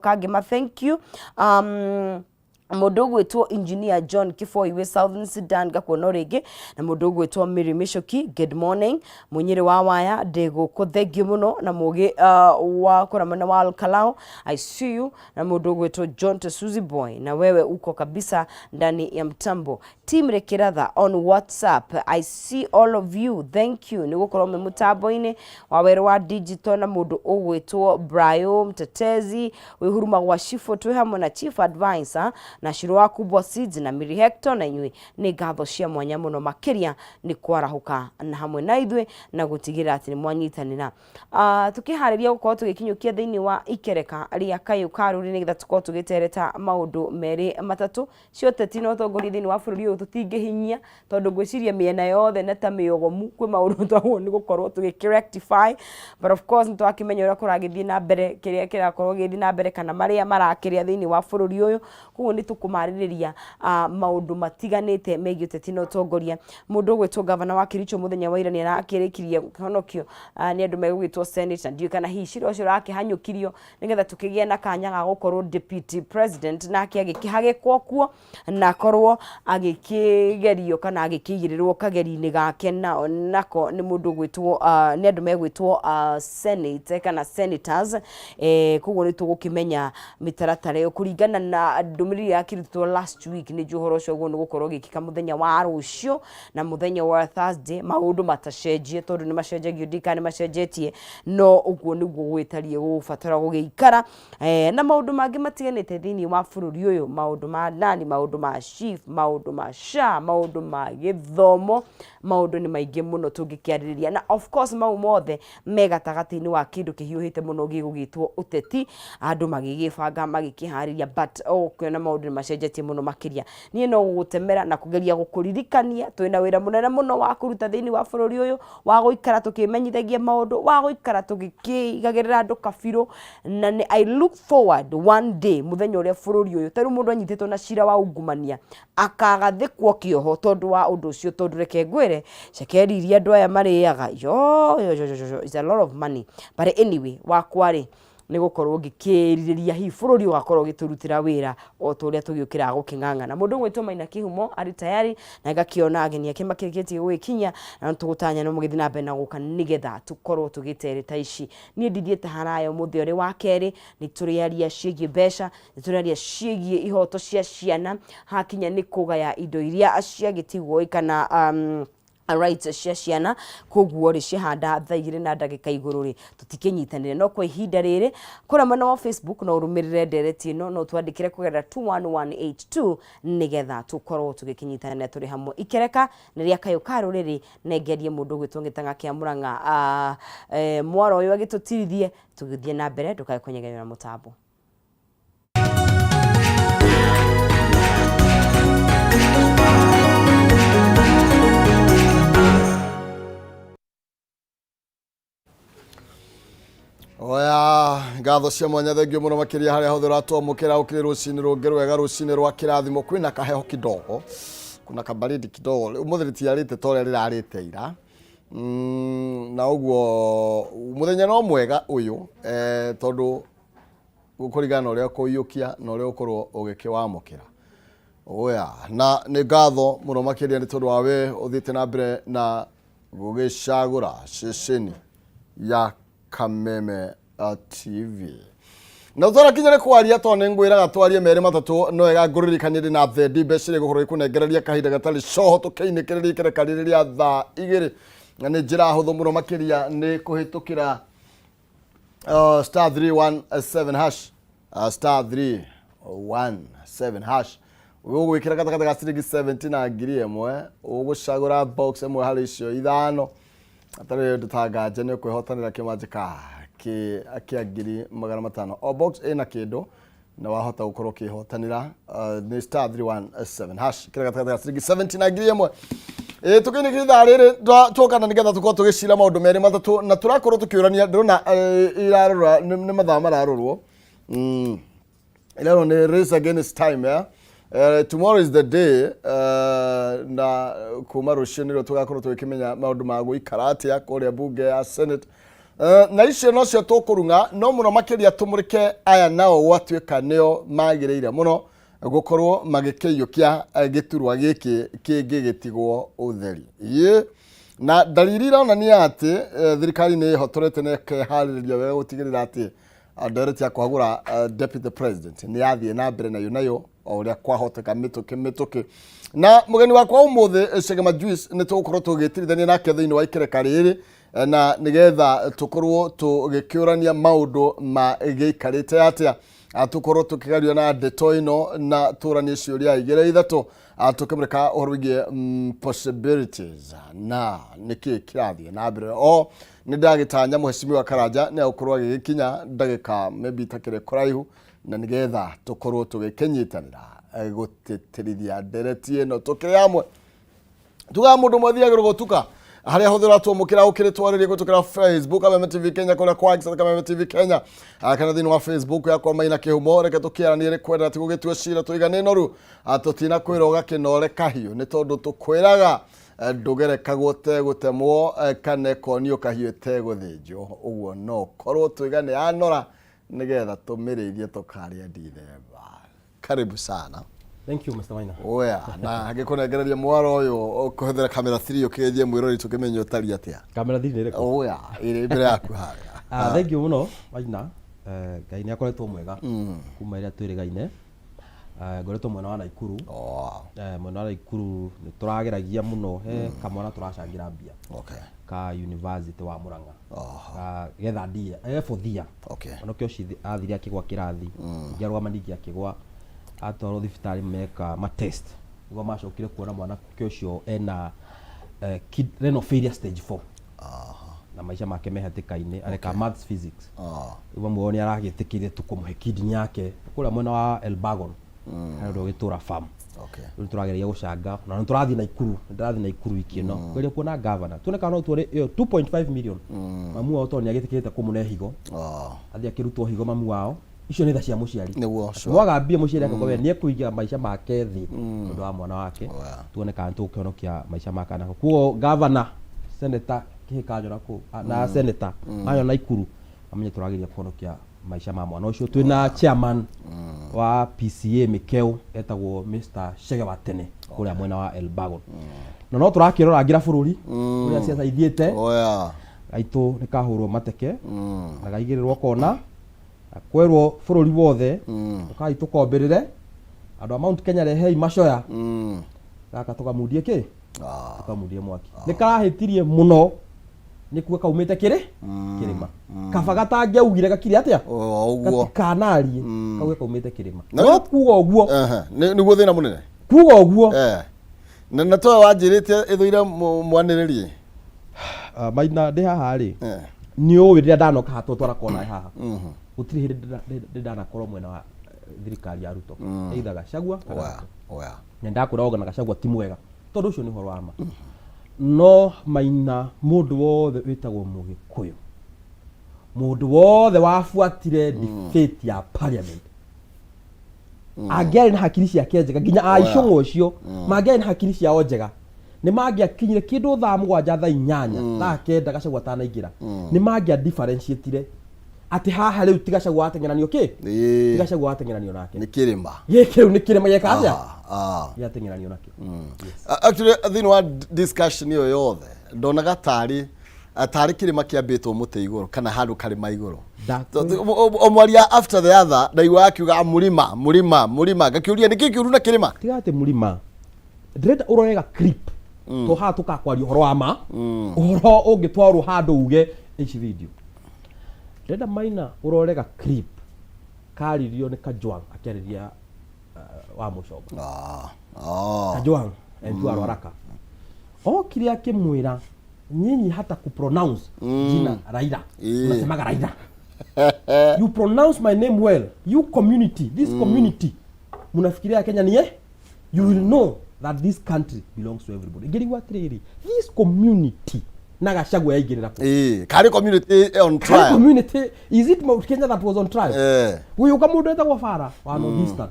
Kangema, thank you. Mũndũ ũgwĩtwo Engineer John Kĩboi wĩ Southern Sudan, ngakuona o rĩngĩ. Na mũndũ ũgwĩtwo Mary Michuki, good morning. Mũnyĩrĩ wa waya ndĩ gũkũ, thank you mũno. Na mũgĩ wa kũrĩa mwena wa Alkalao, I see you. Na mũndũ ũgwĩtwo John Tesuzi Boy, na wewe uko kabisa ndani ya mtambo. Team Rekiratha on WhatsApp, I see all of you, thank you nĩ gũkorwo mwĩ mũtambo-inĩ wa werũ wa digital. Na mũndũ ũgwĩtwo Brayo Mtetezi wĩ Huruma gwa Shifo, twĩ hamwe na Chief Advisor na Shiro wa Kubwa Seeds na Miri Hector, na inyuĩ nĩ ngatho cia mwanya mũno makĩria nĩ kwarahũka na hamwe na ithuĩ na gũtigĩrĩra atĩ nĩ mwanyitanĩra. Tũkĩharĩria gũkorwo tũgĩkinyũkia thĩinĩ wa ikereka rĩa kayũ ka rũrĩ nĩgetha tũkorwo tũgĩtereta maũndũ merĩ matatũ cia ũteti na ũtongoria thĩinĩ wa bũrũri ũyũ, tũtingĩhinyia tondũ ngwĩciria mĩena yothe na ta mĩogomu kwĩ maũndũ twagwo nĩ gũkorwo tũgĩkĩ rectify. But of course nĩtwakĩmenya ũrĩa kũragĩthiĩ na mbere, kĩrĩa kĩrakorwo gĩgĩthiĩ na mbere kana marĩa marakĩrĩa thĩinĩ wa bũrũri ũyũ. Koguo nĩ tũkũmarĩrĩria maũndũ matiganĩte megiĩ ũteti na ũtongoria. Mũndũ ũgwĩtwo gavana wa Kericho mũthenya wa ira nĩ arakĩrĩkirie kũhonokio nĩ andũ megũgĩtwo Senate, na ndiũĩ kana hihi cira ũcio ũrakĩhanyũkirio nĩgetha tũkĩgĩe na kanya ga gũkorwo deputy president nake agĩkĩhagĩkwo kuo na akorwo agĩkĩgerio kana agĩkĩigĩrĩrwo kageri-inĩ gake na nako nĩ mũndũ ũgwĩtwo nĩ andũ megwĩtwo senate kana senators. Koguo nĩ tũgũkĩmenya mĩtaratara ĩyo kũringana na ndũmĩrĩri yakĩrutwo last week. Nĩ njũĩ ũhoro ũcio ũguo nĩ gũkorwo ũgĩkĩka mũthenya wa rũciũ na mũthenya wa Thursday, maũndũ matacenjie, tondũ nĩ macenjagio, ndiũĩ kana nĩ macenjetie, no ũguo nĩguo gwĩtariĩ gũgũbatara gũgĩikara. Na maũndũ mangĩ matiganĩte thĩinĩ wa bũrũri ũyũ, maũndũ ma ndani, maũndũ ma SHIF, maũndũ ma SHA, maũndũ ma gĩthomo, maũndũ nĩ maingĩ mũno tũngĩkĩarĩrĩria. Na of course mau mothe me gatagatĩ-inĩ wa kĩndũ kĩhiũhĩte mũno gĩgũgĩtwo ũteti, andũ magĩgĩbanga, magĩkĩharĩria, but ũkĩona maũndũ nĩ macenjetie mũno makĩria. Niĩ no gũgũtemera na kũgeria gũkũririkania twĩna wĩra mũnene mũno wa kũruta thĩinĩ wa bũrũri ũyũ, wa gũikara tũkĩmenyithagia maũndũ, wa gũikara tũgĩkĩigagĩrĩra andũ kabirũ. Na nĩ I look forward one day mũthenya ũrĩa bũrũri ũyũ, ta rĩu mũndũ anyitĩtwo na cira wa ungumania akagathĩkwo kĩoho tondũ wa ũndũ ũcio, tondũ reke ngwĩre, cekeri iria andũ aya marĩaga yo yo yo yo yo, is a lot of money. But anyway, wakwa rĩ, nĩ gũkorwo ngĩkĩrirĩria hihi bũrũri ũgakorwo ũgĩtũrutĩra wĩra o ta ũrĩa tũgĩũkĩraga gũkĩng'ang'ana. Mũndũ ũgwĩtwo Maina Kĩhumo arĩ tayari na ngakĩona ageni ake makĩrĩkĩtie gũgĩkinya, na tũgũtanya no mũgĩthiĩ na mbere na gũka nĩgetha tũkorwo tũgĩtereta ici. Niĩ ndithiĩte haraya, ũmũthĩ ũrĩ wa kerĩ nĩ tũrĩaria ciĩgiĩ mbeca, nĩ tũrĩaria ciĩgiĩ ihoto cia ciana hakinya nĩ kũgaya indo iria ciagĩtigwo kana rights cia ciana. Koguo rĩ, ciahanda thaa 2 na ndagĩka igũrũ rĩ, tũtikĩnyitanĩre. No kwa ihinda rĩrĩ, kũrĩa mwena wa Facebook no ũrũmĩrĩre ndereti ĩno, no twandĩkĩre kũgerera 21182 nĩgetha tũkorwo tũgĩkĩnyitanĩra tũrĩ hamwe. Ikereka nĩ rĩa kayũ ka rũrĩrĩ, nengerie mũndũ ũgwĩtwo Gĩtang'a kĩa Mũrang'a mwaro ũyũ agĩtũtirithie tũgĩthiĩ na mbere. Ndũkae kũnyegenyera mũtambo. Oya ngatho cia mwanya, thengio mũno makĩria harĩa hothe ũratwamũkĩra. Ũkĩrĩ rũcinĩ rũngĩ rwega, rũcinĩ rwa kĩrathimo. Kwĩna kaheho kidogo, kuna kabaridi kidogo. Ũmũthĩ rĩtiarĩte ta ũrĩa rĩrarĩte ira. Na ũguo mũthenya no mwega ũyũ, tondũ kũringana na ũrĩa ũkũiyũkia na ũrĩa ũkorwo ũgĩkĩwamũkĩra. Oya, na nĩ ngatho mũno makĩria nĩ tondũ wa we ũthiĩte na mbere na gũgĩcagũra ceceni ya Kameme TV. Na tũrakinya nĩ kwaria, tondũ nĩ ngwĩraga twarie merĩ matatũ, no wega ngũririkanie ndĩ na thendi mbeca iria igũkorwo ikũnengereria kahinda gatarĩ coho tũkĩinĩkĩrĩria ikereka rĩrĩ rĩa thaa 2. Na nĩ njĩra hũthũ mũno makĩria, nĩ kũhĩtũkĩra star 317 hash, star 317 hash. Ũgwĩkĩra gatagatĩ ga ciringi 70 na 1000, ũgũcagũra box ĩmwe harĩ icio ithano. Atarĩ ũndũ ta nganja nĩ ũkwĩhotanĩra kĩmanjĩka kĩa 500,000. O box ĩna kĩndũ na wahota gũkorwo ũkĩhotanĩra. Nĩ star 317 hash, kĩra gatagatĩ ga ciringi 70 na 1000. Ĩ tũkĩinĩkĩria ithaa rĩrĩ, twokana nĩgetha tũkorwo tũgĩcira maũndũ merĩ matatũ, na tũrakorwo tũkĩũrania. Ndĩrona irarora nĩ mathaa mararorwo. Irarorwo nĩ race against time, yeah? Tomorrow is the day, na kuma rũciũ nĩrĩo tũgakorwo tũgĩkĩmenya maũndũ ma gũikara atĩa kũrĩa bunge ya Senate. Na icio nocio tũkũrung'a no mũno makĩria tũmũrĩke aya nao gwatuĩka nĩo magĩrĩire mũno gũkorwo magĩkĩiyũkia gĩturwa gĩkĩ kĩngĩgĩtigwo ũtheri. Ĩĩ, na ndariri ironania atĩ thirikari nĩ ĩhotorete na ĩkeharĩrĩria wega gũtigĩrĩra atĩ ndereti ya kũhagũra deputy president nĩ yathiĩ na mbere nayo nayo o ũrĩa kwahoteka mĩtũkĩ mĩtũkĩ. Na mũgeni wakwa ũmũthĩ Chege Majuice nĩ tũgũkorwo tũgĩtirithania nake thĩinĩ wa ikereka rĩrĩ na nĩgetha tũkorwo tũgĩkĩũrania maũndũ magĩikarĩte atĩa, tũkorwo tũkĩgerio na ndeto ĩno na tũranie ciũria igĩrĩ ithatũ, tũkĩmũrĩka ũhoro wĩgiĩ possibilities na nĩkĩ kĩrathiĩ na mbere. O nĩ ndagĩtanya mũhecimiwa Karanja nĩ agũkorwo agĩgĩkinya ndagĩka maybe itakĩrĩ kũraihu, na nĩgetha tũkorwo tũgĩkĩnyitanĩra gũtĩtĩrithia ndereti ĩno tũkĩrĩ hamwe. Tugaga mũndũ ũmwe athiagĩrwo gũtuka harĩa hothe ũratwamũkĩra ũkĩrĩ twarĩrie kũtũkĩra Facebook Kameme TV Kenya, kũrĩa kwa X Kameme TV Kenya, kana thĩinĩ wa Facebook yakwa Maina Kĩhumo. Reke tũkĩaranie kwenda ti gũgĩtua cira tũigane noru, tũtina kwĩra ũgakĩnore kahiũ nĩ tondũ tũkwĩraga ndũgerekagwo tegũtemwo kana ĩkonio kahiũ ĩtegũthĩnjwo. Ũguo no korwo tũigane anora nĩgetha tũmĩrĩithie tũkarĩa ndithemba. Karibu sana. Thank you, Mr. Maina. Oya, na ngĩkũnengereria mwaro ũyũ ũkũhũthĩra kamera 3 ũkĩgeithie mwĩrori tũkĩmenye ũtariĩ atĩa. Kamera 3 nĩ ĩrĩkũ? Oya, ĩrĩ mbere yaku harĩa. Thank you mũno Maina. Ngai nĩ akoretwo mwega kuma ĩrĩa twĩrĩgaine. Ngoretwo mwena wa Naikuru. Mwena wa Naikuru nĩ tũrageragia mũno, he kamwana tũracangĩra mbia ka University wa Murang'a. Ka getha ndia, fourth year. Mwanake ũcio athire akĩgwa kĩrathi, ngĩarũgama ningĩ akĩgwa, atwarwo thibitarĩ meka ma test nĩguo macokire kuona mwanake ũcio ena renal failure stage 4 na maica make me hatĩka-inĩ, areka maths physics. Rĩu mamu wao nĩ aragĩtĩkĩrire tu kũmũhe kidney yake kũrĩa mwena wa Elbagon, harĩa ũndũ ũgĩtũra farm. Rĩu tũrageria gũcanga na nĩ tũrathiĩ Naikuru, nĩ ndĩrathiĩ Naikuru wiki ĩno kũgeria kuona gavana tuone kana no tuone ĩyo 2.5 million. Mamu wao tondũ nĩ agĩtĩkĩrĩte kũmũne higo, athiĩ akĩrutwo higo mamu wao. Icio nĩ tha cia mũciari. Nĩguo, sure. Mwaga mbia mũciari akauga we nĩ ekũiga maica make thĩ tondũ wa mwana wake. Tuone kana tũkũhonokia maica ma kana. Koguo gavana, senator Kĩhĩka kũ na senator manyona Naikuru mamenye tũrageria kũhonokia maica ma mwana ũcio. Twĩna chairman wa PCA Mĩkeũ etagwo Mr. Chege wa tene kũrĩa mwena wa Elbagon. Na no tũrakĩrora ngira bũrũri ũrĩa ciaca ithiĩte. Oya. Gaitũ nĩ kahũrwo mateke na gaigĩrĩrwo kona na kwerwo bũrũri wothe ũkai tũkombĩrĩre andũ a Mount Kenya, rehei macoya gaka tũkamundie kĩ tũkamundie mwaki. Nĩ karahĩtirie mũno nĩ kuga kaumĩte kĩrĩ kĩrĩma, kaba gatangĩaugire gakire atĩa. O ũguo. Gatikanarie kauge kaumĩte kĩrĩma, no kuga ũguo. Aha, nĩguo thĩna mũnene. Kuga ũguo. Na towe wanjĩrĩte ĩthũire mwanĩrĩrie. Maina, ndĩ haha rĩ, nĩ ũĩ rĩrĩa ndanoka haha twara kona haha, gũtirĩ hĩndĩ ndĩ ndanakorwo mwena wa thirikari ya Ruto, either Gachagua kana Oya. Ruto. Oya. Na ndakwĩra oga na Gachagua ti mwega tondũ ũcio nĩ ũhoro wa ma. No Maina, mũndũ wothe wĩtagwo Mũgĩkũyũ, mũndũ wothe wabuatire debate ya parliament angĩarĩ na hakiri ciake njega, nginya aicũng'wa ũcio mangĩarĩ na hakiri ciao njega, nĩ mangĩakinyire kĩndũ thaa 7, thaa 8, thaa 9 Gachagua atanaingĩra, nĩ mangĩa differentiatire atĩ haha rĩu ti Gachagua wateng'eranio kĩ, ti Gachagua wateng'eranio nake. Nĩ kĩrĩma. Gĩkĩ rĩu nĩ kĩrĩma gĩeka atĩa, gĩateng'eranio nakĩo. Actually, thĩinĩ wa discussion ĩyo yothe ndonaga tarĩ kĩrĩma kĩambĩtwo mũtĩ igũrũ kana handũ karĩma igũrũ. O mwaria after the other ndaigua akiuga mũrĩma, mũrĩma, mũrĩma, ngakĩũria nĩkĩ kĩũru na kĩrĩma. Tiga atĩ mũrima, ndĩrenda ũrore ga clip to haha tũkakwaria ũhoro wa ma, ũhoro ũngĩtwarwo handũ uge ici video. Ndĩrenda Maina ũrore ga clip karirio nĩ Kajwang akĩarĩria wa Mũcomba. Kajwang MP wa Ruaraka okire akĩmwĩra, "Nyinyi hata kupronounce jina Raila, unasemaga Raila. You pronounce my name well. You community, this community munafikiria Kenya ni eh? You will know that this country belongs to everybody." Ngĩrigwo atĩrĩrĩ, this community na Gachagua yaingĩrĩra kũ? Ĩĩ, karĩ community on Karĩ trial. Community, is it Mount Kenya that was on trial? Gũgĩũka mũndũ etagwo Bara wa North Eastern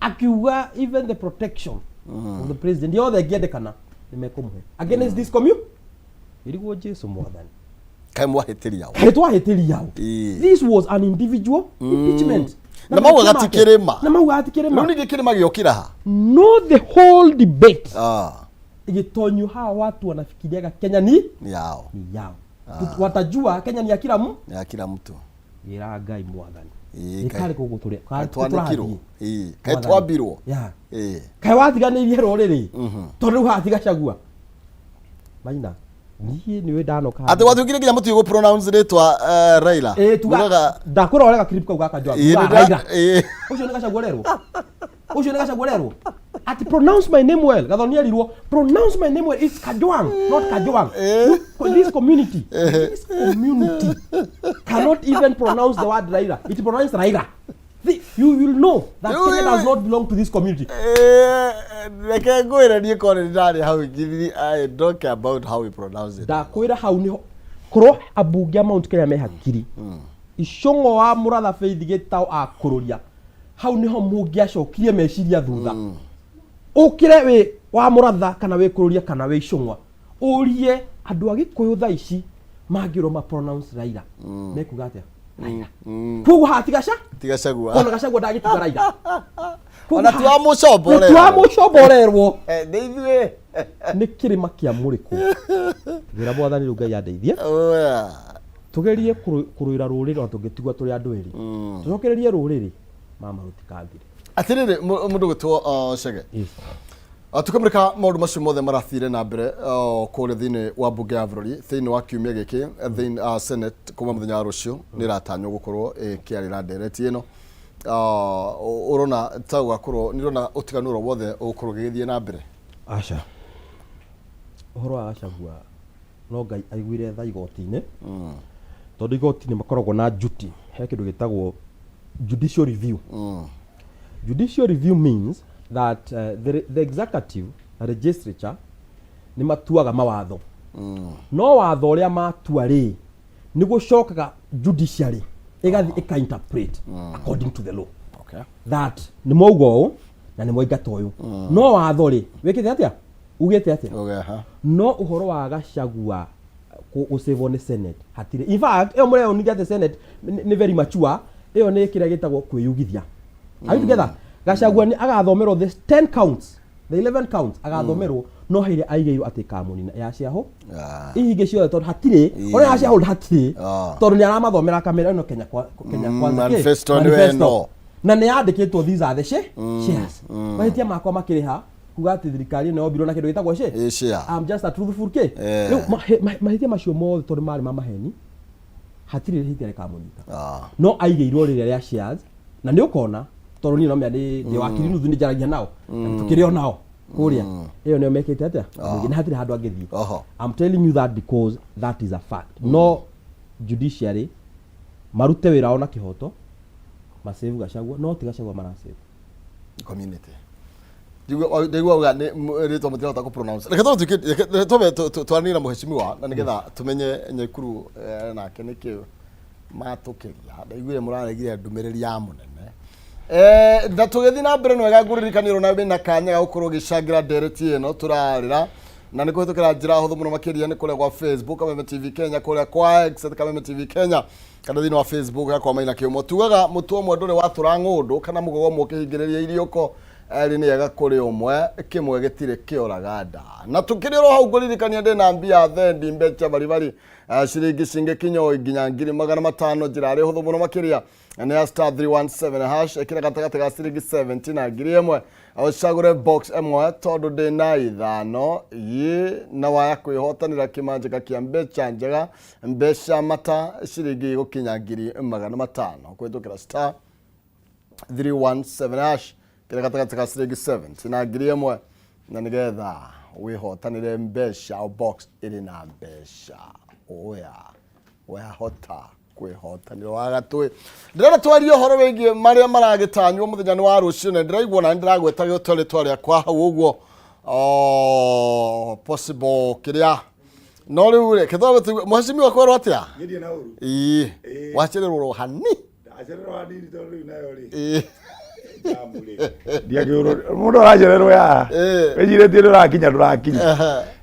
akiuga even the protection of the president yothe ĩngĩendekana nĩ mekũmũhe against this community. Ĩrigwo Jesu mwathani. Kaĩ mwahĩtĩria ũ? Kaĩ twahĩtĩria ũ? This was an individual impeachment. Na maugaga ti kĩrĩma. Na maugaga ti kĩrĩma. Rĩu ningĩ kĩrĩma gĩokĩra ha? No the whole debate ĩgĩtonyio hawa, watu wanafikiriaga Kenya ni Ni yao. Ni yao. Watajua Kenya ni ya kila mtu. Ni ya kila mtu. Ĩra Ngai mwathani. Ĩĩ, ĩkarĩ kũgũ tũrĩ Kaĩ twanĩkirwo? Ĩĩ. Kaĩ Mwathani. twambirwo? Ya. Ĩĩ. Kaĩ watiganĩirie rũrĩrĩ tondũ rĩu haha tigacagua maina niĩ nĩwe ndanoka. Atĩ gwatuĩkire nginya mũtiũĩ gũ pronounce rĩtwa Raila. Ĩĩ, tuga Mugaga ndakwĩra ũrĩa gaclip kau gaka Joab. Ĩĩ, Tugaga Raila. Ũcio nĩ Gachagua ũrerwo, ũcio nĩ Gachagua ũrerwo ati pronounce my name well. Gathoni erirwo pronounce my name well, it's Kajwang, not Kajwang. This community cannot even pronounce the word Raila. It pronounce Raila. You will know that Kenya does not belong to this community. Reke ngwĩre, niĩ korwo nĩ ndarĩ hau ngiri, I don't care about how we pronounce it. Ndakwĩra hau niho korwo ambunge a Mount Kenya me hakiri, Icũng'o wa Mũratha, Faith Gĩtaũ akũrũria hau niho mũngĩacokirie meciria thutha. Ũkĩre wĩ wa Mũratha kana wĩ kũrũria kana wĩ Icũng'wa, ũrie andũ a Gĩkũyũ thaa ici mangĩrwo ma pronounce Raila mekuga atĩa Raila. Koguo hatigaca Ti Gachagua. Ona Gachagua ndagĩtiga Raila. Ona ti wa mũcombo. Ti wa mũcomborerwo. Nĩ ithuĩ. Nĩ kĩrĩma kĩa mũrĩkũ wĩra. Mwathani rĩu Ngai andeithie. Oya. Tugerie kũrũĩra rũrĩrĩ ona tũngĩtigwa tũrĩ andũ erĩ, tũcokererie rũrĩrĩ mama rũtikathire. Atĩrĩrĩ, mũndũ gwĩtwo Chege. Yes. Tũkĩmũrĩka maũndũ macio mothe marathire na mbere kũrĩa thĩinĩ wa mbunge ya bũrũri thĩinĩ wa kiumia gĩkĩ, thĩinĩ Senate kuma mũthenya wa rũciũ nĩ ĩratanywo gũkorwo ĩkĩarĩra ndereti ĩno. Ũrona ta ũgakorwo nĩ ũrona ũtiganu oro wothe ũgũkorwo ũgĩgĩthiĩ na mbere? Aca, ũhoro wa Gachagua no Ngai aiguire tha igoti-inĩ, tondũ igoti nĩ makoragwo na duty. He kĩndũ gĩtagwo judicial review. Judicial review means that the executive na legislature nĩ matuaga mawatho, no watho ũrĩa matua rĩ, nĩ gũcokaga judiciary ĩgathiĩ ĩka interpret according to the law that nĩ mwauga ũũ na nĩ mwaingata ũyũ, no watho rĩ wĩkĩte atĩa, ugĩte atĩa? Okay, ha. No ũhoro wa Gachagua gũcĩvwo nĩ Senate hatirĩ. In fact, ĩyo mũreyonithia atĩ Senate nĩ very mature, ĩyo nĩ kĩrĩa gĩtagwo kwĩyugithia. Are you together? Gachagua nĩ agathomerwo the 10 counts, the 11 counts agathomerwo, no heire aigĩirwo atĩ kamũnina ya ciaho ici ingĩ ciothe, tondũ hatirĩ ona ya shareholder hatirĩ, tondũ nĩ aramathomera kamera ĩno Kenya kwa Kenya Kwanza kĩ? Manifesto nĩwe Manifesto. ĩno. Na nĩ yandĩkĩtwo these are the shares. Mahĩtia makwa makĩrĩha kuga atĩ thirikari ĩno yombirwo na kĩndũ gĩtagwo share. Ĩ, share. I'm just a truthful kĩ. Rĩu mahĩtia macio mothe tondũ marĩ ma maheni, hatirĩ ihĩtia rĩkamũnyita. No aigĩirwo rĩrĩa rĩa shares na nĩ ũkona, tondũ niĩ no menya ndĩ wakiri nuthu, nĩ njaragia nao na tũkĩrĩ o nao kũrĩa ĩyo nĩyo mekĩte atĩa na hatirĩ handũ angĩthiĩ. I'm telling you that because that is a fact. No judiciary marute wĩra wao na kĩhoto, masave Gachagua, no ti Gachagua marasave. Community. Ndaigua uga nĩ rĩtwa mũtirahota kũ pronounce. Reke twambe reke twambe twaranĩrie na mũheshimiwa na nĩgetha tũmenye Nyaikuru nake nĩkĩ matũkĩria. Ndaiguire mũraregire ndũmĩrĩri ya mũnene. Na tũgĩthiĩ na mbere, nĩ wega ngũririkanie na wĩna kanya ga gũkorwo ũgĩcangĩra ndereti ĩno tũrarĩra na nĩ kũhĩtũkĩra njĩra hũthũ mũno makĩria, nĩ kũrĩa gwa Facebook Kameme TV Kenya, kũrĩa kwa X at Kameme TV Kenya, kana thĩinĩ wa Facebook yakwa Maina Kĩũmo. Tugaga mũtwe ũmwe ndũrĩ watũra ng'ũndũ kana mũgogo ũmwe ũkĩhingĩrĩria iriũko, erĩ nĩ ega kũrĩ ũmwe, kĩmwe gĩtirĩ kĩoraga nda. Na tũkĩrĩ oro hau, ngũririkania ndĩna mbia thendi mbeca baribari, ciringi cingĩkinya o nginya 500,000. Njĩra arĩ hũthũ mũno makĩria nĩ ya *317#. Ĩkĩra gatagatĩ ga ciringi 70 na 1000, ũcagũre box ĩmwe tondũ ndĩna ithano yĩ na waya kwĩhotanĩra kĩmanjĩka kĩa mbeca njega, mbeca mata ciringi gũkinya 500,000 kũhĩtũkĩra *317# kĩrĩa gatagatĩ ga ciringi 70 na 1000, na nĩgetha wĩhotanĩre mbeca o box ĩrĩ na mbeca oya wahota kwĩhotanĩra. Wagatwĩ ndĩrenda twarie ũhoro wĩgiĩ marĩa maragĩtanywo mũthenya nĩ wa rũciũ, na ndĩraigua na ndĩragweta gĩtwa rĩtwa rĩakwa hau ũguo. Oh, possible kĩrĩa no rĩu rĩ kĩtwambe mũhecimiwa kwerwo atĩa? Nĩ na ũru. Ĩĩ, wacererwo hani. Ndacererwo hanini tondũ rĩu nayo rĩ, Ĩĩ. jam. Ndiakĩũrwo mũndũ aracererwo haha. Eh. Wĩcirĩtie ndũrakinya ndũrakinya.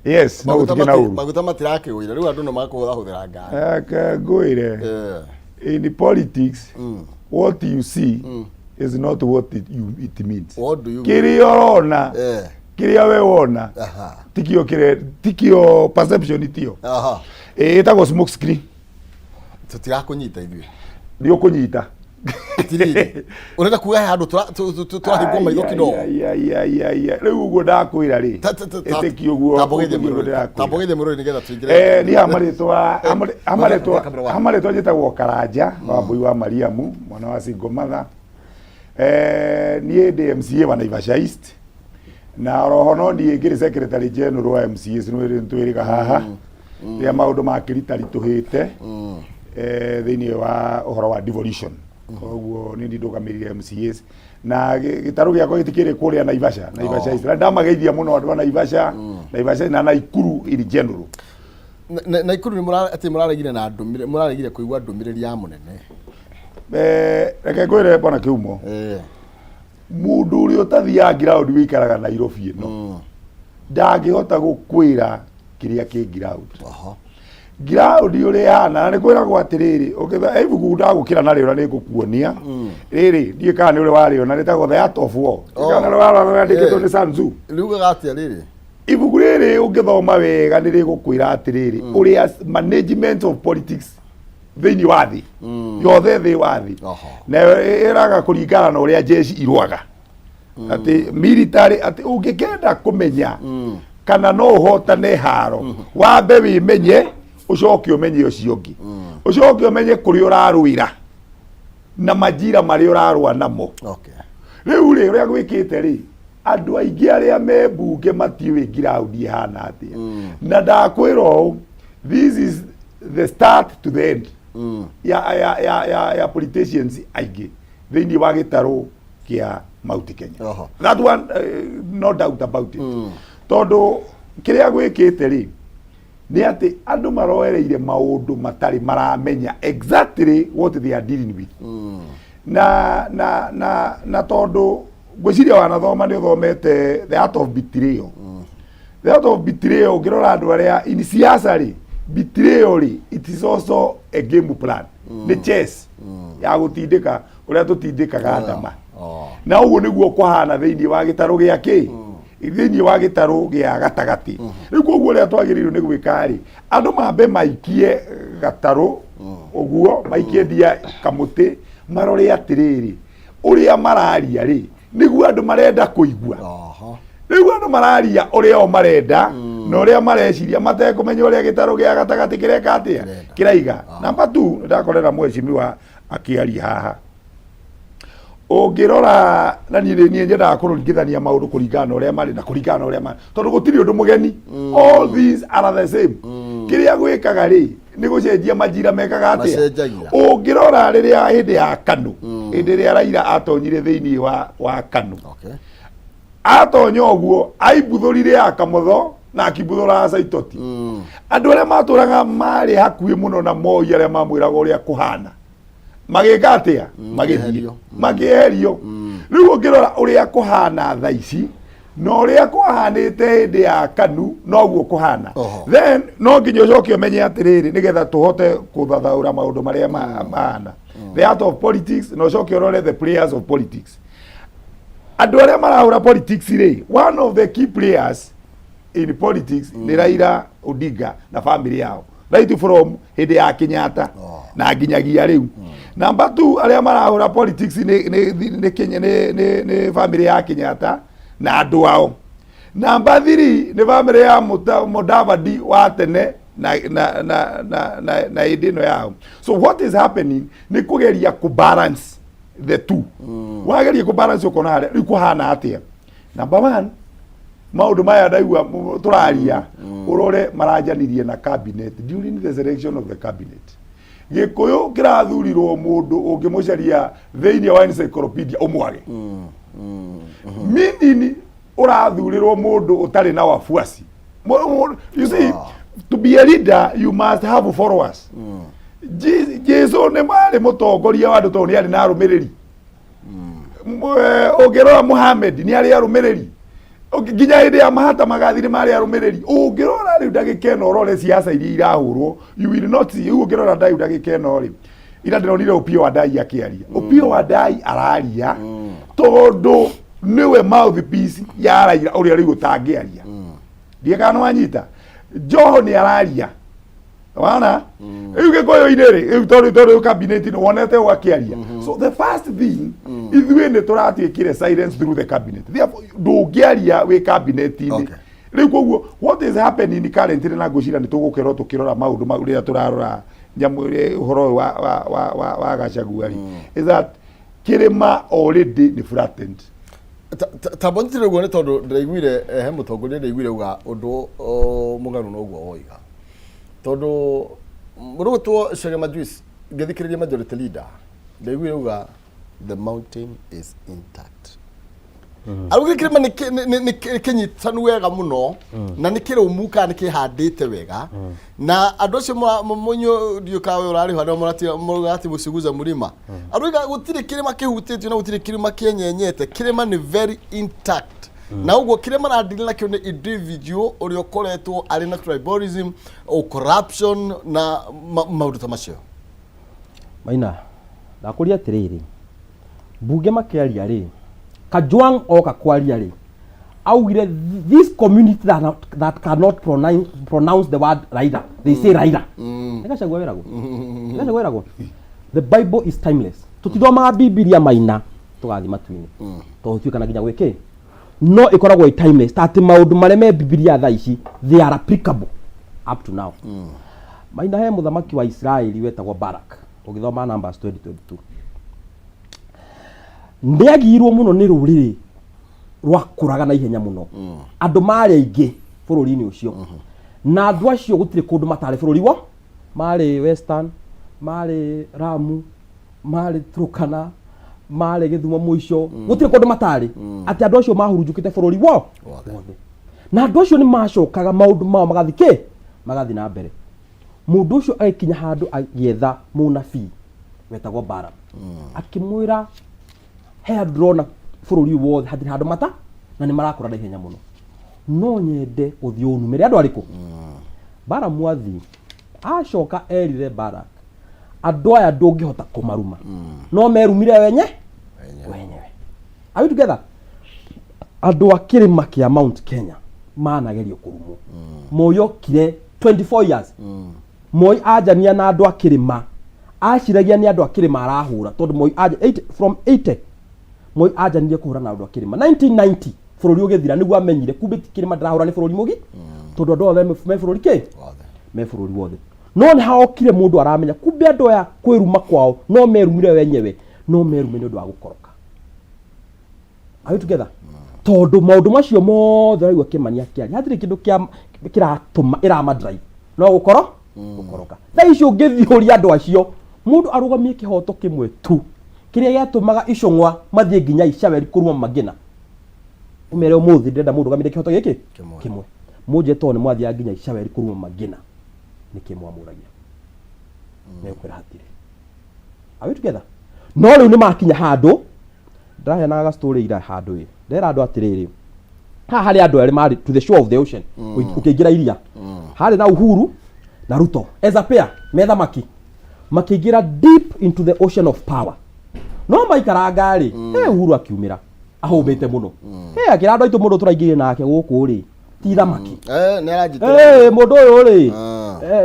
Yes, no Maguta gũtikĩ na ũru. maguta matirakĩgũire rĩu andũ no makũhũthahũthĩra ngari. Reke ngwĩre. Eh. In politics, what you see is not what it means. What do you mean? Kĩrĩa ũrona, kĩrĩa we wona, tikio kĩrĩa, tikio perception tio. Ĩtagwo smoke screen. Tũtirakũnyita ithuĩ. Nĩ ũkũnyita. Atirĩrĩ. Ũrenda kuga he handũ tũrahingwo maitho kidogo. Ai, ai, ai, ai, ai. Rĩu ũguo ndakwĩra rĩ. Ĩtĩkia ũguo. Tamba ũgeithie ũguo mũrori. ndĩrakwĩra. Tamba ũgeithie mũrori nĩgetha tũingĩre. Niĩ hamarĩtwa hamarĩtwa Kamera one. hamarĩtwa njĩtagwo Karanja wa Mbui wa Mariamu mwana wa single mother. Niĩ ndĩ MCA wa Naivasha East na oroho no niĩ ngĩrĩ secretary general wa MCA nĩ twĩrĩga haha rĩrĩa maũndũ makĩritaritũhĩte thĩinĩ wa ũhoro wa devolution. Koguo nĩ niĩ ndũgamĩrĩire MCAs na gĩtarũ gĩakwa gĩtikĩrĩ kũrĩa Naivasha, Naivasha East. Na ndamageithia mũno andũ a Naivasha, Naivasha na Naikuru in general. Naikuru nĩ atĩ mũraregire na ndũmĩrĩri, mũraregire kũigua ndũmĩrĩri ya mũnene. Reke ngwĩre bwana Kĩhumo. Mũndũ ũrĩa ũtathiaga ground wĩikaraga Nairobi ĩno ndangĩhota gũkwĩra kĩrĩa kĩ ground. Ground ũrĩa ĩhana, na nĩ kwĩragwo atĩrĩrĩ, ũngĩtha ibuku ndagũkĩra narĩo na nĩngũkuonia. Rĩrĩ, ndiũĩ kana nĩ ũrĩ warĩona, rĩtagwo The Art of War. Kana nĩ warĩona, rĩandĩkĩtwo nĩ Sun Tzu. Riugaga atĩa rĩrĩ? Ibuku rĩrĩ ũngĩthoma wega nĩ rĩgũkwĩra atĩrĩrĩ, ũrĩa management of politics thĩinĩ wa thĩ yothe, thĩ wa thĩ. Na ĩraga kũringana na ũrĩa jeshi irũaga. Atĩ military, atĩ ũngĩkenda kũmenya kana no ũhotane haro, wambe wĩmenye, ũcoke ũmenye ũcio ũngĩ, ũcoke ũmenye kũrĩa ũrarũĩra na majira marĩa ũrarũa namo. Rĩu rĩ, ũrĩa gwĩkĩte rĩ, andũ aingĩ arĩa me mbunge matiũĩ ground ĩhana atĩa. Na ndakwĩra ũũ, this is the start to the end ya politicians aingĩ thĩinĩ wa gĩtarũ kĩa Mount Kenya. That one, no doubt about it. Tondũ kĩrĩa gwĩkĩte rĩ, nĩ atĩ andũ maroereire maũndũ matarĩ maramenya exactly what they are dealing with. Na tondũ ngwĩciria wanathoma nĩ ũthomete The Art of Betrayal. The Art of Betrayal, ũngĩrora andũ arĩa in siasa rĩ, betrayal rĩ, it is also a game plan. Nĩ chess ya gũtindĩka ũrĩa tũtindĩkaga ndama. Na ũguo nĩguo kũhana thĩinĩ wa gĩtarũ gĩa kĩ? Thĩinĩ wa gĩtarũ gĩa gatagatĩ. Rĩu koguo ũrĩa twagĩrĩirwo nĩ gwĩka rĩ, andũ mambe maikie gatarũ ũguo, maikie ndia kamũtĩ, marore atĩrĩrĩ, ũrĩa mararia rĩ, nĩguo andũ marenda kũigua. Rĩu andũ mararia ũrĩa o marenda na ũrĩa mareciria matekũmenya ũrĩa gĩtarũ gĩa gatagatĩ kĩreka atĩa, kĩraiga. Namba 2, nĩndakorera mheshimiwa akĩaria haha. Ũngĩrora na niĩ nĩ niĩ nyendaga kũringithania maũndũ kũringana na ũrĩa marĩ na kũringana na ũrĩa marĩ, tondũ gũtirĩ ũndũ mũgeni. All these are the same. Kĩrĩa gwĩkaga rĩ, nĩ gũcenjia majira mekaga atĩa. Macenjagia. Ũngĩrora rĩrĩa hĩndĩ ya KANU, hĩndĩ ĩrĩa Raila atonyire thĩinĩ wa KANU, atonya ũguo aimbuthũrire ya Kamotho na akimbuthũra Saitoti. Andũ arĩa matũraga marĩ hakuhĩ mũno na Moi, arĩa mamwĩraga ũrĩa kũhana, magĩka atĩa? Magĩthiĩ makĩeherio. Rĩu ũngĩrora ũrĩa kũhana thaa ici na ũrĩa kwahanĩte hĩndĩ ya KANU, noguo kũhana. Then no nginya ũcoke ũmenye atĩrĩrĩ, nĩgetha tũhote kũthathaũra maũndũ marĩa mahana, the art of politics, na ũcoke ũrore the players of politics, andũ arĩa marahũra politics rĩ. One of the key players in politics nĩ Raila Odinga na family yao, right from hĩndĩ ya Kenyatta na nginyagia rĩu. Number 2, arĩa marahũra politics nĩ family ya Kenyatta na andũ ao. Number 3 nĩ family ya Mudavadi wa tene na hĩndĩ ĩno yao. So what is happening nĩ kũgeria kũ balance the two. Wageria kũ balance, ũkona harĩa rĩu kũhana atĩa. Number 1, maũndũ maya ndaigua tũraria, ũrore maranjanirie na cabinet during the selection of the cabinet. Gĩkũyũ kĩrathurirwo mũndũ ũngĩmũcaria thĩinĩ wa encyclopedia ũmwage, meaning ũrathurirwo mũndũ ũtarĩ na wafuasi. You see, to be a leader you must have followers. Jesu nĩ marĩ mũtongoria wa andũ tondũ nĩ arĩ na arũmĩrĩri. Ũngĩrora Mohamed nĩ arĩ arũmĩrĩri. Nginya hĩndĩ ya Mahatma Gandhi nĩ marĩ arũmĩrĩri. Ũngĩrora rĩu ndagĩka ĩno ũrore siasa iria irahũrwo, you will not see. Rĩu ũngĩrora rĩu ndagĩka ĩno rĩ, ira ndĩronire Opiyo Wandayi akĩaria. Opiyo Wandayi araria tondũ nĩwe mouthpiece ya Raila ũrĩa rĩu ũtangĩaria. Ndiũĩ kana nĩwanyita. Joho nĩ araria wana rĩu gĩkũyũ-inĩ rĩ, rĩu tondũ cabinet nĩ wonete ũũ akĩaria. So the first thing, ithuĩ nĩ tũratuĩkire silence through the cabinet. Therefore, ndũngĩaria wĩ cabinet-inĩ. Rĩu koguo what is happening currently, na ngwĩciria nĩ tũgũkerwo tũkĩrora maũndũ mau rĩrĩa tũrarora nyamũ ũhoro ũyũ wa Gachagua rĩ, is that kĩrĩma already nĩ flattened. Tamba nyitire ũguo nĩ tondũ ndĩraiguire he mũtongoria ndĩraiguire auga ũndũ mũgarũ na ũguo woiga, tondũ mũndũ gwĩtwo Chege Majuice, ngĩthikĩrĩria majority leader, ndaiguire auga the mountain is intact. Arugire kĩrĩma nĩ kĩnyitanu wega mũno na nĩ kĩrũmu kana nĩ kĩhandĩte wega, na andũ acio mũnyũ ndiũ kawe ũrarĩha nĩo mũrati mũciguza mũrima. Aruga gũtirĩ kĩrĩma kĩhutĩtio na gũtirĩ kĩrĩma kĩenyenyete. Kĩrĩma nĩ very intact, na ũguo kĩrĩa maradili nakĩo nĩ individual ũrĩa ũkoretwo arĩ na tribalism o corruption na maũndũ ta macio. Maina, ndakũria atĩrĩrĩ, mbunge makĩaria rĩ, Kajwang oka kwaria rĩ, augire this community that cannot pronounce the word Raila, they say Raila. Nĩ Gachagua wĩragwo, nĩ Gachagua wĩragwo. The Bible is timeless. Tũtithomaga Bibilia, Maina, tũgathiĩ matu-inĩ tondũ tuĩkana nginya gwĩkĩ, no ĩkoragwo ĩ timeless, ta atĩ maũndũ marĩa me Bibilia thaa ici, they are applicable up to now. Maina, he mũthamaki wa Isiraeli wetagwo Barak. Ũgĩthoma Numbers 2022, nĩagiirwo mũno nĩ rũrĩrĩ rwakũraga na ihenya mũno. Andũ marĩ aingĩ bũrũri-inĩ ũcio, na andũ acio gũtirĩ kũndũ matarĩ bũrũri wo, marĩ Western, marĩ Ramu, marĩ Turkana, marĩ Gĩthumo mũico, gũtirĩ kũndũ matarĩ, atĩ andũ acio mahurunjũkĩte bũrũri wo wothe. Wothe. Na andũ acio nĩ macokaga maũndũ mao magathi kĩ magathi na mbere. Mũndũ ũcio agĩkinya handũ agĩetha mũnabii wetagwo Balaam, akĩmwĩra, he handũ ndĩrona bũrũri ũyũ wothe hatirĩ handũ mata na nĩ marakũra na ihenya mũno, no nyende ũthiĩ ũnumĩre andũ arĩkũ. Balaam athiĩ acoka erire Balak, andũ aya ndũngĩhota kũmaruma, no merumire wenye wenyewe. Are we together? Andũ a kĩrĩma kĩa Mount Kenya managerio kũrumwo. Moi okire 24 years, Moi anjania na andũ a kĩrĩma, aciragia nĩ andũ a kĩrĩma arahũra, tondũ Moi anja, from 80 Moi anjanirie kũhũra na andũ a kĩrĩma. 1990 bũrũri ũgĩthira nĩguo amenyire kumbe ti kĩrĩma ndĩrahũra, nĩ bũrũri mũgi, tondũ andũ othe me bũrũri kĩ wothe. Me bũrũri wothe. No nĩ haokire mũndũ aramenya kumbe andũ aya kwĩruma kwao no merumire wenyewe, no merume nĩ ũndũ wa gũkoroka. Are we together? Tondũ maũndũ macio mothe ũraigua Kĩmani akĩaria, hatirĩ kĩndũ kĩa kĩratũma ĩrama drive no gũkoro gũkoroka. Thaa icio ũngĩthiũria andũ acio, mũndũ arũgamie kĩhoto kĩmwe tu kĩrĩa gĩatũmaga icũng'wa mathiĩ nginya Icaweri kũruma Mangĩna, ũmere ũmũthĩ ndĩrenda mũndũ ũrũgamĩre kĩhoto gĩkĩ kĩmwe. Kĩmwe mũnje, tondũ nĩ mwathiaga nginya Icaweri kũruma Mangĩna, nĩkĩ mwamũragia? Megũkwĩra hatirĩ. Are we together? No rĩu nĩ makinya handũ ndĩraheanaga ga story ira handũ ĩ ndera andũ atĩrĩrĩ, haha harĩ andũ erĩ marĩ to the shore of the ocean. Ũkĩingĩra iria harĩ na Uhuru na Ruto as a pair me thamaki makĩingĩra deep into the ocean of power, no maikaranga rĩ, he Uhuru akiumĩra ahũmbĩte mũno, he akĩra andũ aitũ, mũndũ tũraingĩrire nake gũkũ rĩ ti thamaki. Nĩ aranjĩtĩra. Mũndũ ũyũ rĩ,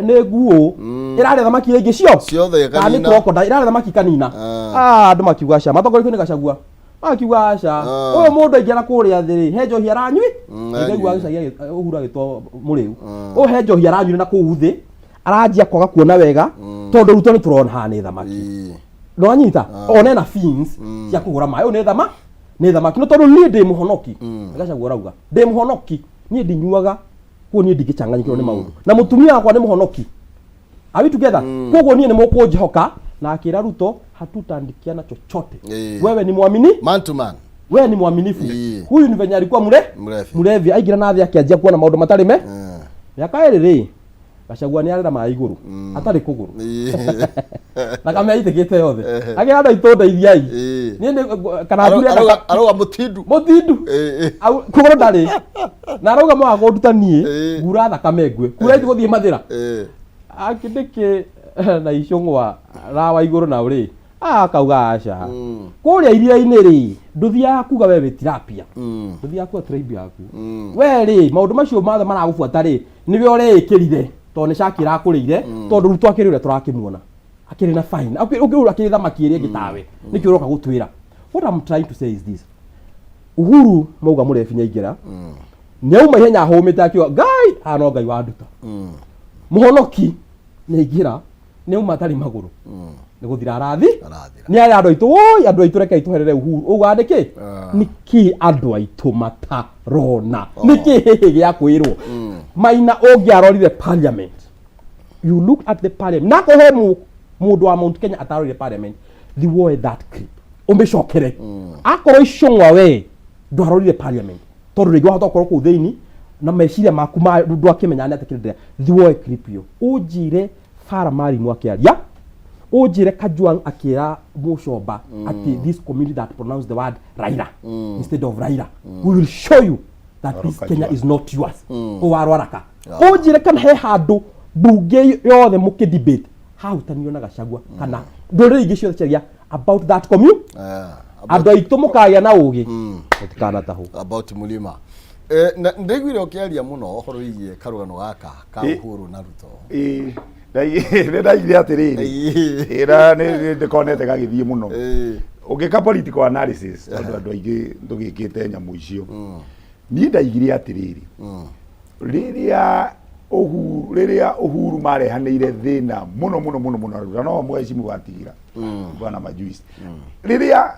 nĩ nguũ ĩrarĩa thamaki iria ingĩ cio ciothe kana nĩ ĩkanina. Crocodile ĩrarĩa thamaki kanina. Ah, andũ makiuga aca, matongoretio nĩ Gachagua, makiuga aca, ũyũ mũndũ aingĩra kũrĩa thĩ rĩ, he njohi aranyui. Nĩngaigua gĩcagi Uhuru agĩtwo mũrĩu, ũyũ he njohi aranyuire na kũu thĩ, aranjia kwaga kuona wega, tondũ Ruto nĩ tũrona haha nĩ thamaki. Nĩwanyita ona ena fins cia kũhũra maĩ, ũyũ nĩ thama nĩ thamaki. No tondũ niĩ ndĩ mũhonoki, Gachagua arauga ndĩ mũhonoki, niĩ ndinyuaga, kuo niĩ ndingĩcanganyikĩrwo nĩ maũndũ, na mũtumia wakwa nĩ mũhonoki. Are we together? Koguo niĩ nĩ mũkũnjĩhoka. Na akĩra Ruto, hatutaandikiana chochote. Wewe ni mwamini Man to man. Wewe ni mwaminifu. Huyu ni venye alikuwa mure Mrevi. Mrevi aingĩra na thĩ akĩanjia kuona maũndũ matarĩ me mĩaka 2 rĩ. Gachagua nĩ arera maĩ igũrũ atarĩ kũgũrũ thakame aitĩkĩte yothe akĩra andũ aitũ ndeithiai niĩ nĩ kana njure Arauga mũtindu. Mũtindu. Kũgũrũ ndarĩ na arauga mwaga kũnduta niĩ ngura thakame ngue kura itigũthiĩ mathĩra akĩndĩkĩ na icũng'wa rawa igũrũ na ũrĩ akauga aca kũrĩa iria-inĩ rĩ ndũthiaga kuga we wĩ tilapia, ndũthiaga kuga tribe yaku we rĩ maũndũ macio mothe maragũbuata rĩ nĩwe ũreĩkĩrire tondũ nĩ caki ĩrakũrĩire tondũ Ruto akĩrĩ ũrĩa tũrakĩmuona akĩrĩ na fine ũkĩrĩ akĩrĩ thamaki ĩrĩa ĩngĩ tawe nĩkĩo ũroka gũtwĩra. What I'm trying to say is this: Uhuru mauga mũrebi nĩaingĩra nĩauma ihenya ahũmĩte akiuga Ngai haha no Ngai wanduta mũhonoki nĩaingĩra nĩauma atarĩ magũrũ nĩ gũthira arathi. Arathira. Nĩ arĩa andũ aitũ woi andũ aitũ rekei tũherere Uhuru ũguo nĩkĩ nĩkĩ andũ aitũ matarona nĩkĩ hĩhĩ gĩa kwĩrwo Maina ũngĩarorire parliament, you look at the parliament na kũhe mũndũ wa Mount Kenya atarorire parliament thi woe that clip ũmĩcokere akorwo icũng'wa we ndwarorire parliament tondũ rĩngĩ wahota gũkorwo kũu thĩinĩ na meciria maku ma ndwakĩmenya nĩ atĩ kĩrĩa thi woe clip ĩyo ũnjĩre Farah Maalim akĩaria ũnjĩre Kajwang akĩra Mũcomba atĩ this community that pronounce the word Raila instead of Raila, we will show you that this Kenya is not yours ũwarwaraka ũnjĩre kana he handũ mbunge yothe mũkĩ debate hahutanio na Gachagua kana ndũrĩrĩ ingĩ ciothe ciaria about that commune. Andũ aitũ mũkagĩa na ũgĩ mũtikanatahwo. About mulima na ndaiguire ũkĩaria mũno ũhoro wĩgiĩ karũgano gaka ka Uhuru na Ruto. Ĩĩ, nĩ ndaigire atĩrĩrĩ ĩra nĩ ndĩkonete gagĩthiĩ mũno ũngĩka political analysis tondũ andũ aingĩ tũgĩkĩte nyamũ icio niĩ ndaigire atĩrĩrĩ rĩrĩa Uhuru marehanĩire thĩna mũno mũno mũno mũno na no mheshimiwa atigira bwana majuice rĩrĩa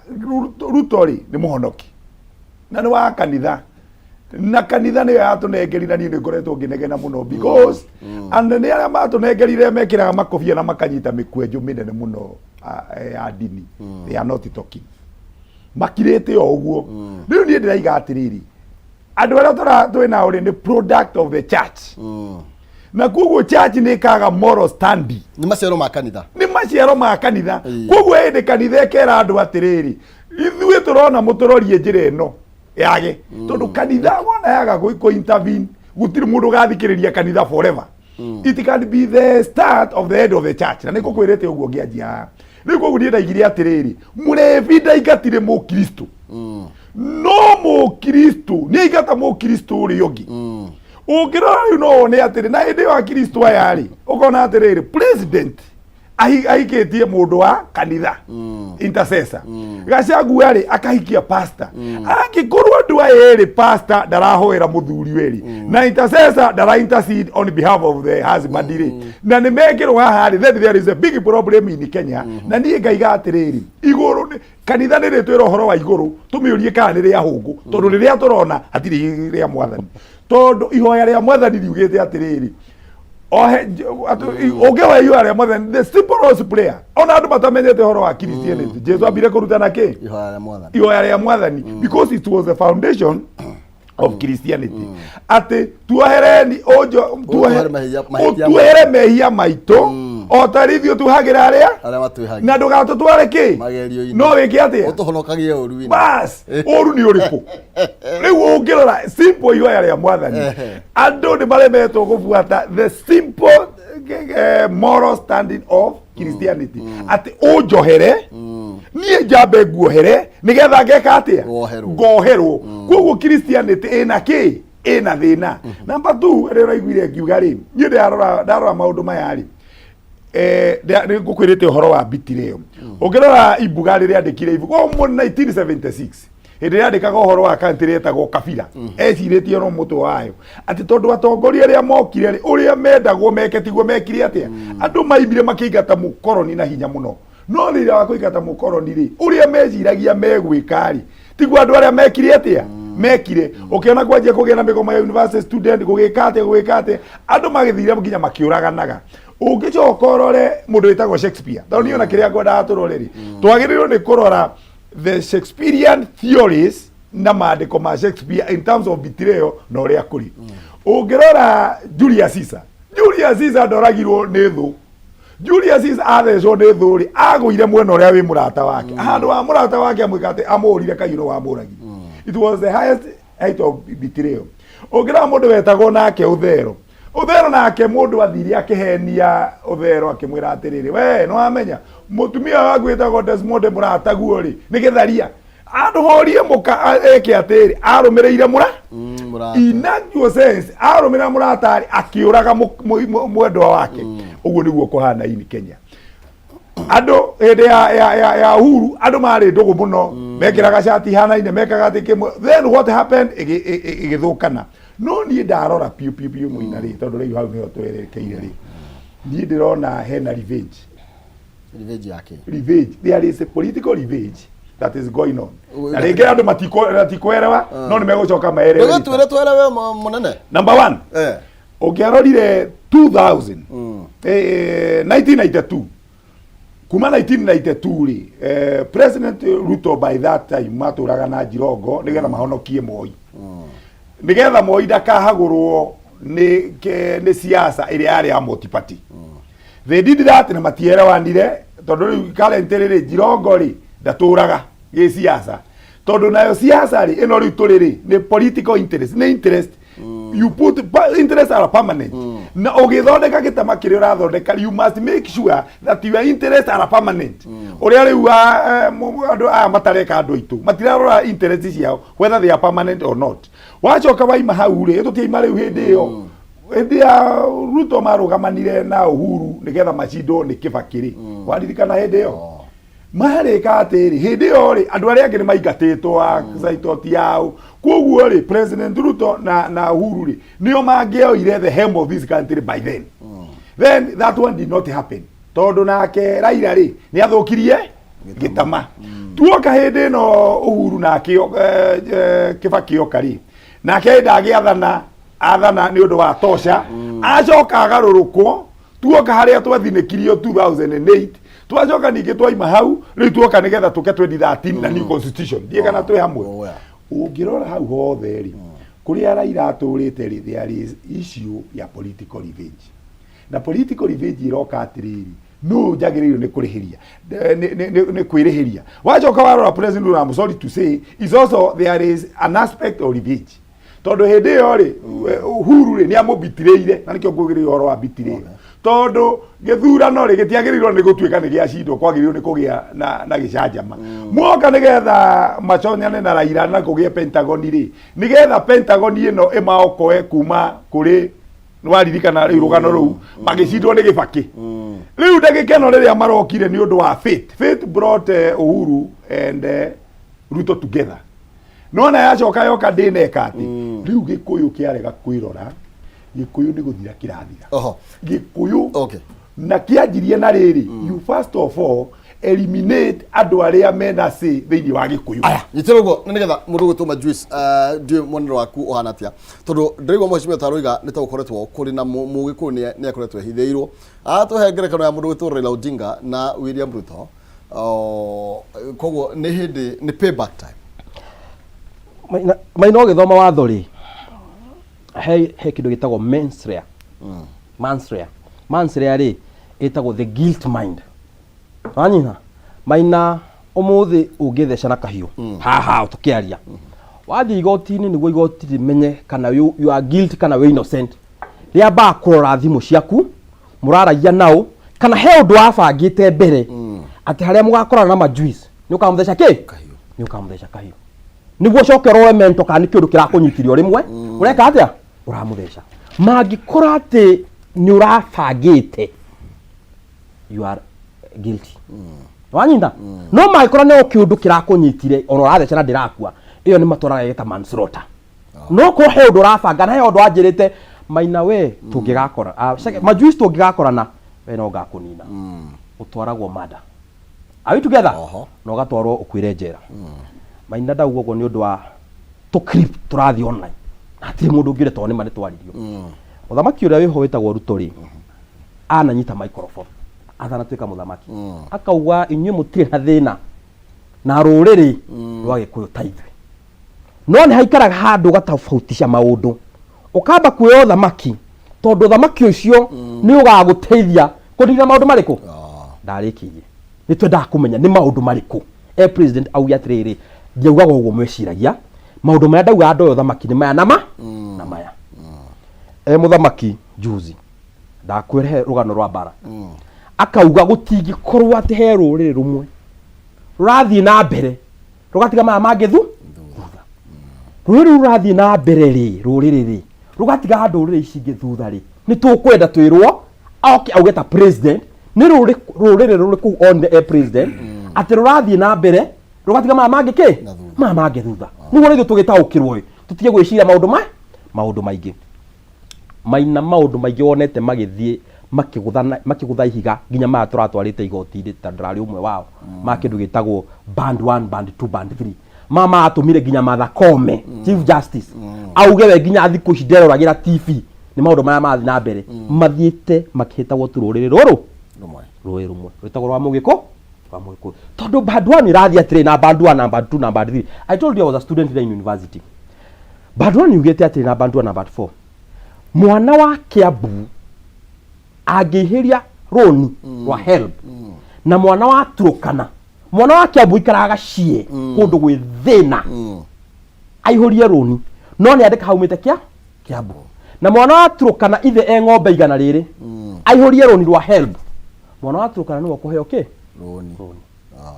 Ruto rĩ nĩ mũhonoki na nĩ wa kanitha na kanitha nĩyo yatũnengerire na niĩ nĩ ngoretwo ngĩnegena mũno because and nĩ arĩa matũnengerire mekĩraga makobia na makanyita mĩkwenjũ mĩnene mũno ya ndini. They are not talking, makirĩte o ũguo. Rĩu niĩ ndĩraiga atĩrĩrĩ andũ arĩa twĩ nao rĩ nĩ product of the church na koguo church nĩ ĩkaga moral standing. Nĩ maciaro ma kanitha. Nĩ maciaro ma kanitha. Koguo hĩndĩ kanitha ĩkera andũ atĩrĩrĩ ithuĩ tũrona mũtũrorie njĩra ĩno yage tondũ kanitha wona yaga kũ intervene gũtirĩ mũndũ ũgathikĩrĩria kanitha forever. It can be the start of the end of the church na nĩ ngũkwĩrĩte ũguo ngĩanjia haha. Rĩu koguo niĩ ndaigire atĩrĩrĩ mũrebi ndaingatire mũkristo no mũkristo nĩ aingata mũkristo ũrĩa ũngĩ ũngĩrora rĩu no wone atĩrĩ na hĩndĩ ĩyo akristo aya rĩ ũkona atĩrĩrĩ president ahikĩtie mũndũ wa kanitha intercessor Gachagua rĩ akahikia pastor angĩkorwo andũ aya erĩ pastor ndarahoera mũthuri werĩ na intercessor ndara intercede on behalf of the husband rĩ na nĩ mekĩrwo haha rĩ, then there is a big problem in Kenya. Na niĩ ngaiga atĩrĩrĩ igũrũ kanitha nĩ rĩtwĩra ũhoro wa igũrũ tũmĩũrie kana nĩ rĩa hũngũ tondũ rĩrĩa tũrona hatirĩ rĩa mwathani tondũ ihoya rĩa mwathani riugĩte atĩrĩrĩ ohe ũngĩhoya ihoya rĩa mwathani, the simple Lord's prayer, ona andũ matamenyete ũhoro wa Christianity, Jesu ambire kũrutana kĩ? Ihoya rĩa mwathani. Ihoya rĩa mwathani, because it was the foundation of Christianity atĩ tuohereni ũnjo Ũtuohere mahĩtia. Ũtuohere mehia maitũ o ta ithuĩ tuhagĩra arĩa arĩa matwĩhagia na ndũgatũtware kĩ? Magerio-inĩ. No wĩke atĩa? Ũtũhonokagie ũru-inĩ. Bas ũru nĩ ũrĩkũ rĩu ũngĩrora simple ihoya rĩa mwathani? Andũ nĩ maremetwo gũbuata the simple moral standing of Christianity atĩ ũnjohere niĩ njambe nguohere nĩgetha ngeka atĩa? Woherwo. Ngoherwo. Koguo Christianity ĩna kĩ? Ĩna thĩna. Number two ĩrĩa ũraiguire ngiuga rĩ niĩ ndarora ndarora maũndũ maya rĩ nĩ ngũkwĩrĩte ũhoro wa betrayal ũngĩrora Imbuga rĩrĩa andĩkire ibuku o mu 1976 hĩndĩ ĩrĩa andĩkaga ũhoro wa country ĩtagwo Kabira ecirĩtie no mũtwe wayo atĩ tondũ atongoria arĩa mokire rĩ ũrĩa mendagwo meke tiguo mekire atĩa andũ maimire makĩingata mũkoroni na hinya mũno no thutha wa kũingata mũkoroni rĩ ũrĩa meciragia megwĩka rĩ tiguo andũ arĩa mekire atĩa mekire ũkĩona kwanjia kũgĩa na mĩgomo ya university student gũgĩka atĩa gũgĩka atĩa andũ magĩthire nginya makĩũraganaga. Ũngĩcoka ũrore mũndũ wĩtagwo Shakespeare tondũ niĩ ona kĩrĩa ngwendaga tũrore rĩ twagĩrĩirwo nĩ kũrora the Shakespearean theories na maandĩko ma Shakespeare in terms of betrayal na ũrĩa kũrĩ. Ũngĩrora Julius Caesar Julius Caesar ndoragirwo nĩ thũ. Julius Caesar athecwo nĩ thũ rĩ, agũire mwena ũrĩa wĩ mũrata wake. Handũ ha mũrata wake amwĩka atĩ amũrire kahiũ no wamũragire. It was the highest height of betrayal. Ũngĩrora mũndũ wetagwo nake Ũthero. Ũthero nake mũndũ athire akĩhenia Ũthero akĩmwĩra atĩrĩrĩ, we nĩ wamenya mũtumia waku wĩtagwo Desmond mũrataguo rĩ, nĩ gĩtharia. Andũhorie mũka eke atĩrĩ, arũmĩrĩire mũra Mũrata. In actual sense arũmĩrĩra mũrata rĩ, akĩũraga mwendwa wake. Ũguo nĩguo kũhana in Kenya. Andũ hĩndĩ ya Uhuru andũ marĩ ndũgũ mũno, mekĩraga cati ihanaine, mekaga atĩ kĩmwe. Then what happened? Ĩgĩthũkana. No niĩ ndarora piũ piũ piũ mũina rĩ, tondũ rĩu hau nĩho twerekeire rĩ, niĩ ndĩrona hena revenge. Revenge yake. Revenge, there is a political revenge that is going on. Na rĩngĩ andũ matikwerewa, no nĩ megũcoka maerewe. Ndũgĩtwĩre twerewe mũnene. Number one, ũngĩarorire 2000, 1992, kuma 1992 rĩ, President Ruto by that time matũraga na Jirongo nĩgetha mahonokie Moi, nĩgetha Moi ndakahagũrwo nĩ siasa ĩrĩa yarĩ ya multi-party. They did that na matierewanire, tondũ rĩu currently rĩ, Jirongo rĩ ndatũraga gĩ siasa, tondũ nayo siasa rĩ ĩno rĩu tũrĩ rĩ nĩ political interest, nĩ interest. You put interests are permanent, na ũgĩthondeka gĩtama kĩrĩa ũrathondeka, you must make sure that your interests are permanent. Ũrĩa rĩu andũ aya matareka, andũ aitũ matirarora interest ciao whether they are permanent or not. Wacoka waima hau rĩ, tũtiaima rĩu hĩndĩ ĩyo, hĩndĩ ya Ruto marũgamanire na Uhuru nĩgetha macindwo nĩ Kibaki rĩ, waririkana hĩndĩ ĩyo marĩka atĩrĩ, hĩndĩ ĩyo rĩ andũ arĩa angĩ nĩ maingatĩtwo a Saitoti yao. Koguo rĩ, President Ruto na Uhuru rĩ nĩo mangĩoire the helm of this country by then. Then that one did not happen, tondũ nake Raila rĩ nĩ athũkirie gĩtama. Tuoka hĩndĩ ĩno Uhuru nake Kibaki oka rĩ, nake ndagĩathana, athana nĩ ũndũ wa tosha, acoka agarũrũkwo. Tuoka harĩa twathinĩkirio 2008, twacoka ningĩ twaima hau, rĩu tuoka nĩgetha tũke 2013 na new constitution. Ndiĩ kana twĩ hamwe. Oh, yeah. Ũngĩrora hau hothe rĩ, kũrĩa Raila atũrĩte rĩ, there is issue ya political revenge. Na political revenge ĩroka atĩrĩrĩ, nũ njagĩrĩirwo nĩ kũrĩhĩria, nĩ kwĩrĩhĩria. Wacoka warora President William, I'm sorry to say, is also there is an aspect of revenge, tondũ hĩndĩ ĩyo rĩ Uhuru rĩ nĩ amũbitirĩire, na nĩkĩo ngũgĩrĩire ũhoro wa bitirĩire, tondũ gĩthurano rĩ gĩtiagĩrĩirwo nĩ gũtuĩka nĩ gĩacindwo, kwagĩrĩirwo nĩ kũgĩa na gĩcanjama mwoka nĩgetha maconyane na Raila na kũgĩe Pentagon rĩ, nĩgetha Pentagon ĩno ĩmaokoe kuma kũrĩ, nĩwaririkana rĩu rũgano rũu, magĩcindwo nĩ Gĩbakĩ. Rĩu ndagĩka ĩno rĩrĩa marokire nĩ ũndũ wa fate, fate brought Uhuru and Ruto together. Nona yacoka yoka ndĩneka atĩ rĩu Gĩkũyũ kĩarega kwĩrora, Gĩkũyũ nĩ gũthira kĩrathira. Gĩkũyũ na kĩanjirie na rĩrĩ, you first of all eliminate andũ arĩa mena say thĩinĩ wa Gĩkũyũ. Aya, nyitĩra ũguo na nĩgetha mũndũ ũgwĩtwo Majuice, ndiũĩ mwonere waku ũhana atĩa, tondũ ndĩraigua mheshimiwa Taroiga nĩ ta gũkoretwo kũrĩ na Mũgĩkũyũ nĩ akoretwo ehithĩirwo. Atũhe ngerekano ya mũndũ ũgwĩtwo Raila Odinga na William Ruto. Oh, koguo nĩ hĩndĩ nĩ payback time. Maina, ũgĩthoma watho rĩ, he kĩndũ gĩtagwo mens rea. Mens rea, mens rea rĩ ĩtagwo the guilt mind. Wanyina Maina, ũmũthĩ ũngĩtheca na kahiũ haha tũkĩaria, wathiĩ igoti-inĩ, nĩguo igoti rĩmenye kana you are guilty kana wĩ innocent, rĩambaga kũrora thimũ ciaku mũraragia nao, kana he ũndũ wabangĩte mbere atĩ harĩa mũgakorana na majuice nĩ ũkamũtheca kĩ, nĩ ũkamũtheca kahiũ, nĩguo ũcoke ũrore mento kana nĩ kĩũndũ kĩrakũnyitire o rĩmwe ũreka atĩa ũramũtheca. Mangĩkora atĩ nĩ ũrabangĩte, you are guilty. Wanyita? No mangĩkora nĩ o kĩũndũ kĩrakũnyitire ona ũratheca na ndĩrakua, ĩyo nĩ matwaraga gĩta manslaughter. No korwo he ũndũ ũrabanga na he ũndũ wanjĩrĩte Maina, we tũngĩgakora, majuice tũngĩgakorana, we no ngakũnina, ũtwaragwo murder. Are we together? Oho. Na ũgatwarwo ũkuĩre njera. Maina, ndauga ũguo nĩ ũndũ wa tũ clip tũrathiĩ online na hatirĩ mũndũ ũngĩũria, tondũ nĩma nĩ twaririo. Mũthamaki ũrĩa wĩho wĩtagwo Ruto rĩ, ananyita microphone atanatuĩka mũthamaki, akauga inyuĩ mũtirĩ na thĩna na rũrĩrĩ rwa Gĩkũyũ ta ithuĩ, no nĩ haikaraga handũ ũgatofautisha maũndũ, ũkamba kuoya ũthamaki. Tondũ ũthamaki ũcio nĩ ũgagũteithia kũnina maũndũ marĩkũ? Ndarĩkirie. Nĩ twendaga kũmenya nĩ maũndũ marĩkũ e president auge atĩrĩrĩ, ndiaugaga ũguo mweciragia, maũndũ marĩa ndaugaga ndoya ũthamaki nĩ maya na ma na maya. E mũthamaki juzi ndakwĩrehe rũgano rwa mbara, akauga gũtingĩkorwo atĩ he rũrĩrĩ rũmwe rũrathiĩ na mbere rũgatiga maya mangĩ thutha. Rũrĩrĩ rũu rũrathiĩ na mbere rĩ, rũrĩrĩ rĩ rũgatiga ndũrĩrĩ ici ingĩ thutha rĩ, nĩ tũkwenda twĩrwo oke auge ta president nĩ rũrĩrĩ rũrĩkũ onire e president atĩ rũrathiĩ na mbere rũgatiga maya mangĩ kĩ Na thutha. Maya mangĩ thutha, nĩguo rĩngĩ tũgĩtaũkĩrwo ĩ, tũtige gwĩciria maũndũ maingĩ maina, maũndũ maingĩ wonete magĩthiĩ makĩgũthana, makĩgũtha ihiga nginya maya tũratwarĩte igoti-inĩ, ta ndĩrarĩ ũmwe wao, ma kĩndũ gĩtagwo band 1, band 2, band 3, ma matũmire nginya Martha Koome, Chief Justice, auge we nginya thikũ ici nderoragĩra TV nĩ maũndũ marĩa marathiĩ na mbere, mathiĩte makĩhĩtagwo tu rũrĩrĩ rũrũ Rũmwe. Rũĩ rũmwe rwĩtagwo rwa mũgĩkũ, rwa mũgĩkũyũ, tondũ band 1 ĩrathiĩ atĩrĩ na band 1 na band 2 na band 3. I told you I was a student there in university. Band 1 yugĩte atĩrĩ na band 1 na band 4, mwana wa Kiambu angĩihĩria rũni rwa HELB na mwana wa Turukana, mwana wa Kiambu ikaraga gaciĩ kũndũ gwĩ thĩna, aihũrie rũni no nĩ andĩka haumĩte kĩa Kiambu, na mwana wa Turukana ithe e ng'ombe igana rĩrĩ aihũrie rũni rwa HELB, mwana wa Turukana nĩwe ũkũheo kĩ? Rũni. Rũni.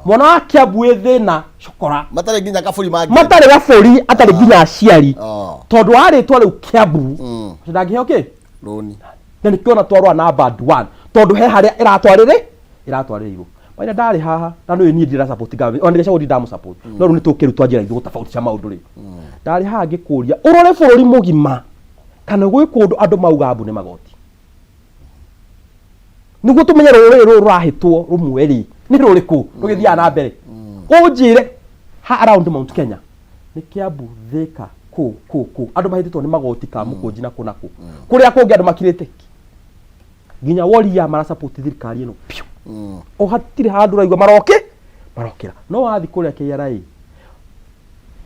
Mwana wa Kiambu wĩ thĩna cokora. Matarĩ nginya kabũri mangĩ. Matarĩ gabũri, atarĩ nginya aciari, tondũ wa rĩtwa rĩu Kiambu, ũcio ndangĩheo kĩ? Rũni. Na nĩkĩo ona twarora na band one, tondũ he harĩa ĩratwarĩrĩirwo maina. Ndarĩ haha na nĩ niĩ ndira support government, ona ndĩgacagwo ndindamu support, no rĩu nĩ tũkĩrutwa njĩra ithuĩ gũtofautisha maũndũ rĩ. Ndarĩ haha ngĩkũria ũrore bũrũri mũgima kana gwĩ kũndũ andũ mauga mbu nĩ magoti, nĩguo tũmenye rũrĩrĩ rũrũ rũrahĩtwo rũmwe rĩ nĩ rũrĩkũ rũgĩthiaga na mbere. Ũnjĩre ha around Mount Kenya nĩ Kiambu, Thika, kũ kũ kũ andũ mahĩtĩtwo nĩ magoti ka Mũkũnji na kũ na kũ, kũrĩa kũngĩ andũ makirĩte ki. Nginya woria marasupport thirikari ĩno piũ, o hatirĩ handũ ũraigua maroke marokĩra. No wathiĩ kũrĩa KRA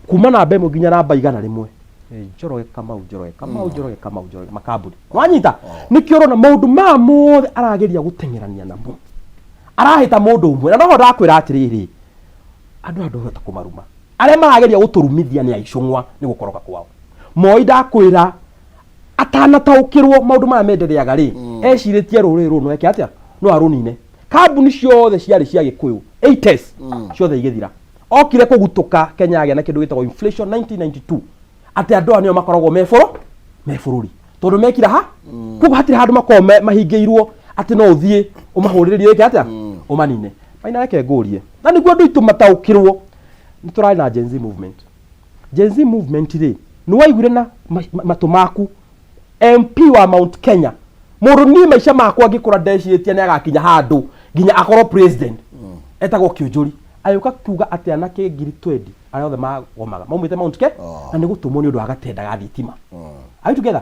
kuma namba 1 nginya namba 100, Njoroge Kamau, Njoroge Kamau, Njoroge Kamau, Njoroge makambuni wanyita. Nĩkĩo ũrona maũndũ maya mothe arageria gũteng'erania namo, arahĩta mũndũ ũmwe. Na noho ndakwĩra atĩrĩrĩ, andũ aya ndũhota kũmaruma. Arĩa marageria gũtũrumithia nĩ aicũng'wa nĩ gũkoroka kwao. Moi, ndakwĩra, atanataũkĩrwo maũndũ maya mendereaga rĩ, ecirĩtie rũrĩrĩ rũrũ no eke atĩa, no arũnine. Kambuni ciothe ciarĩ cia Gĩkũyũ 80s ciothe igĩthira. Okire kũgutũka Kenya yagĩa na kĩndũ gĩtagwo inflation 1992, atĩ andũ aya nĩo makoragwo me bũrũri tondũ mekira ha koguo hatirĩ handũ makoragwo mahingĩirwo atĩ no ũthiĩ ũmahũrĩrĩrie wĩke atĩa, ũmanine. Maina, reke ngũrie na nĩguo andũ aitũ mataũkĩrwo, nĩ tũrarĩ na Gen Z movement. Gen Z movement rĩ, nĩ waiguire na matũ maku MP wa Mount Kenya, mũndũ niĩ maica makwa ngĩkũra ndecirĩtie nĩ agakinya handũ nginya akorwo president, etagwo Kĩũnjũri, agĩũka kuga atĩ anake 20,000 arĩa othe magomaga maumĩte Mount Kenya na nĩ gũtũmwo nĩ ũndũ wa gatenda ga thitima. Are you together?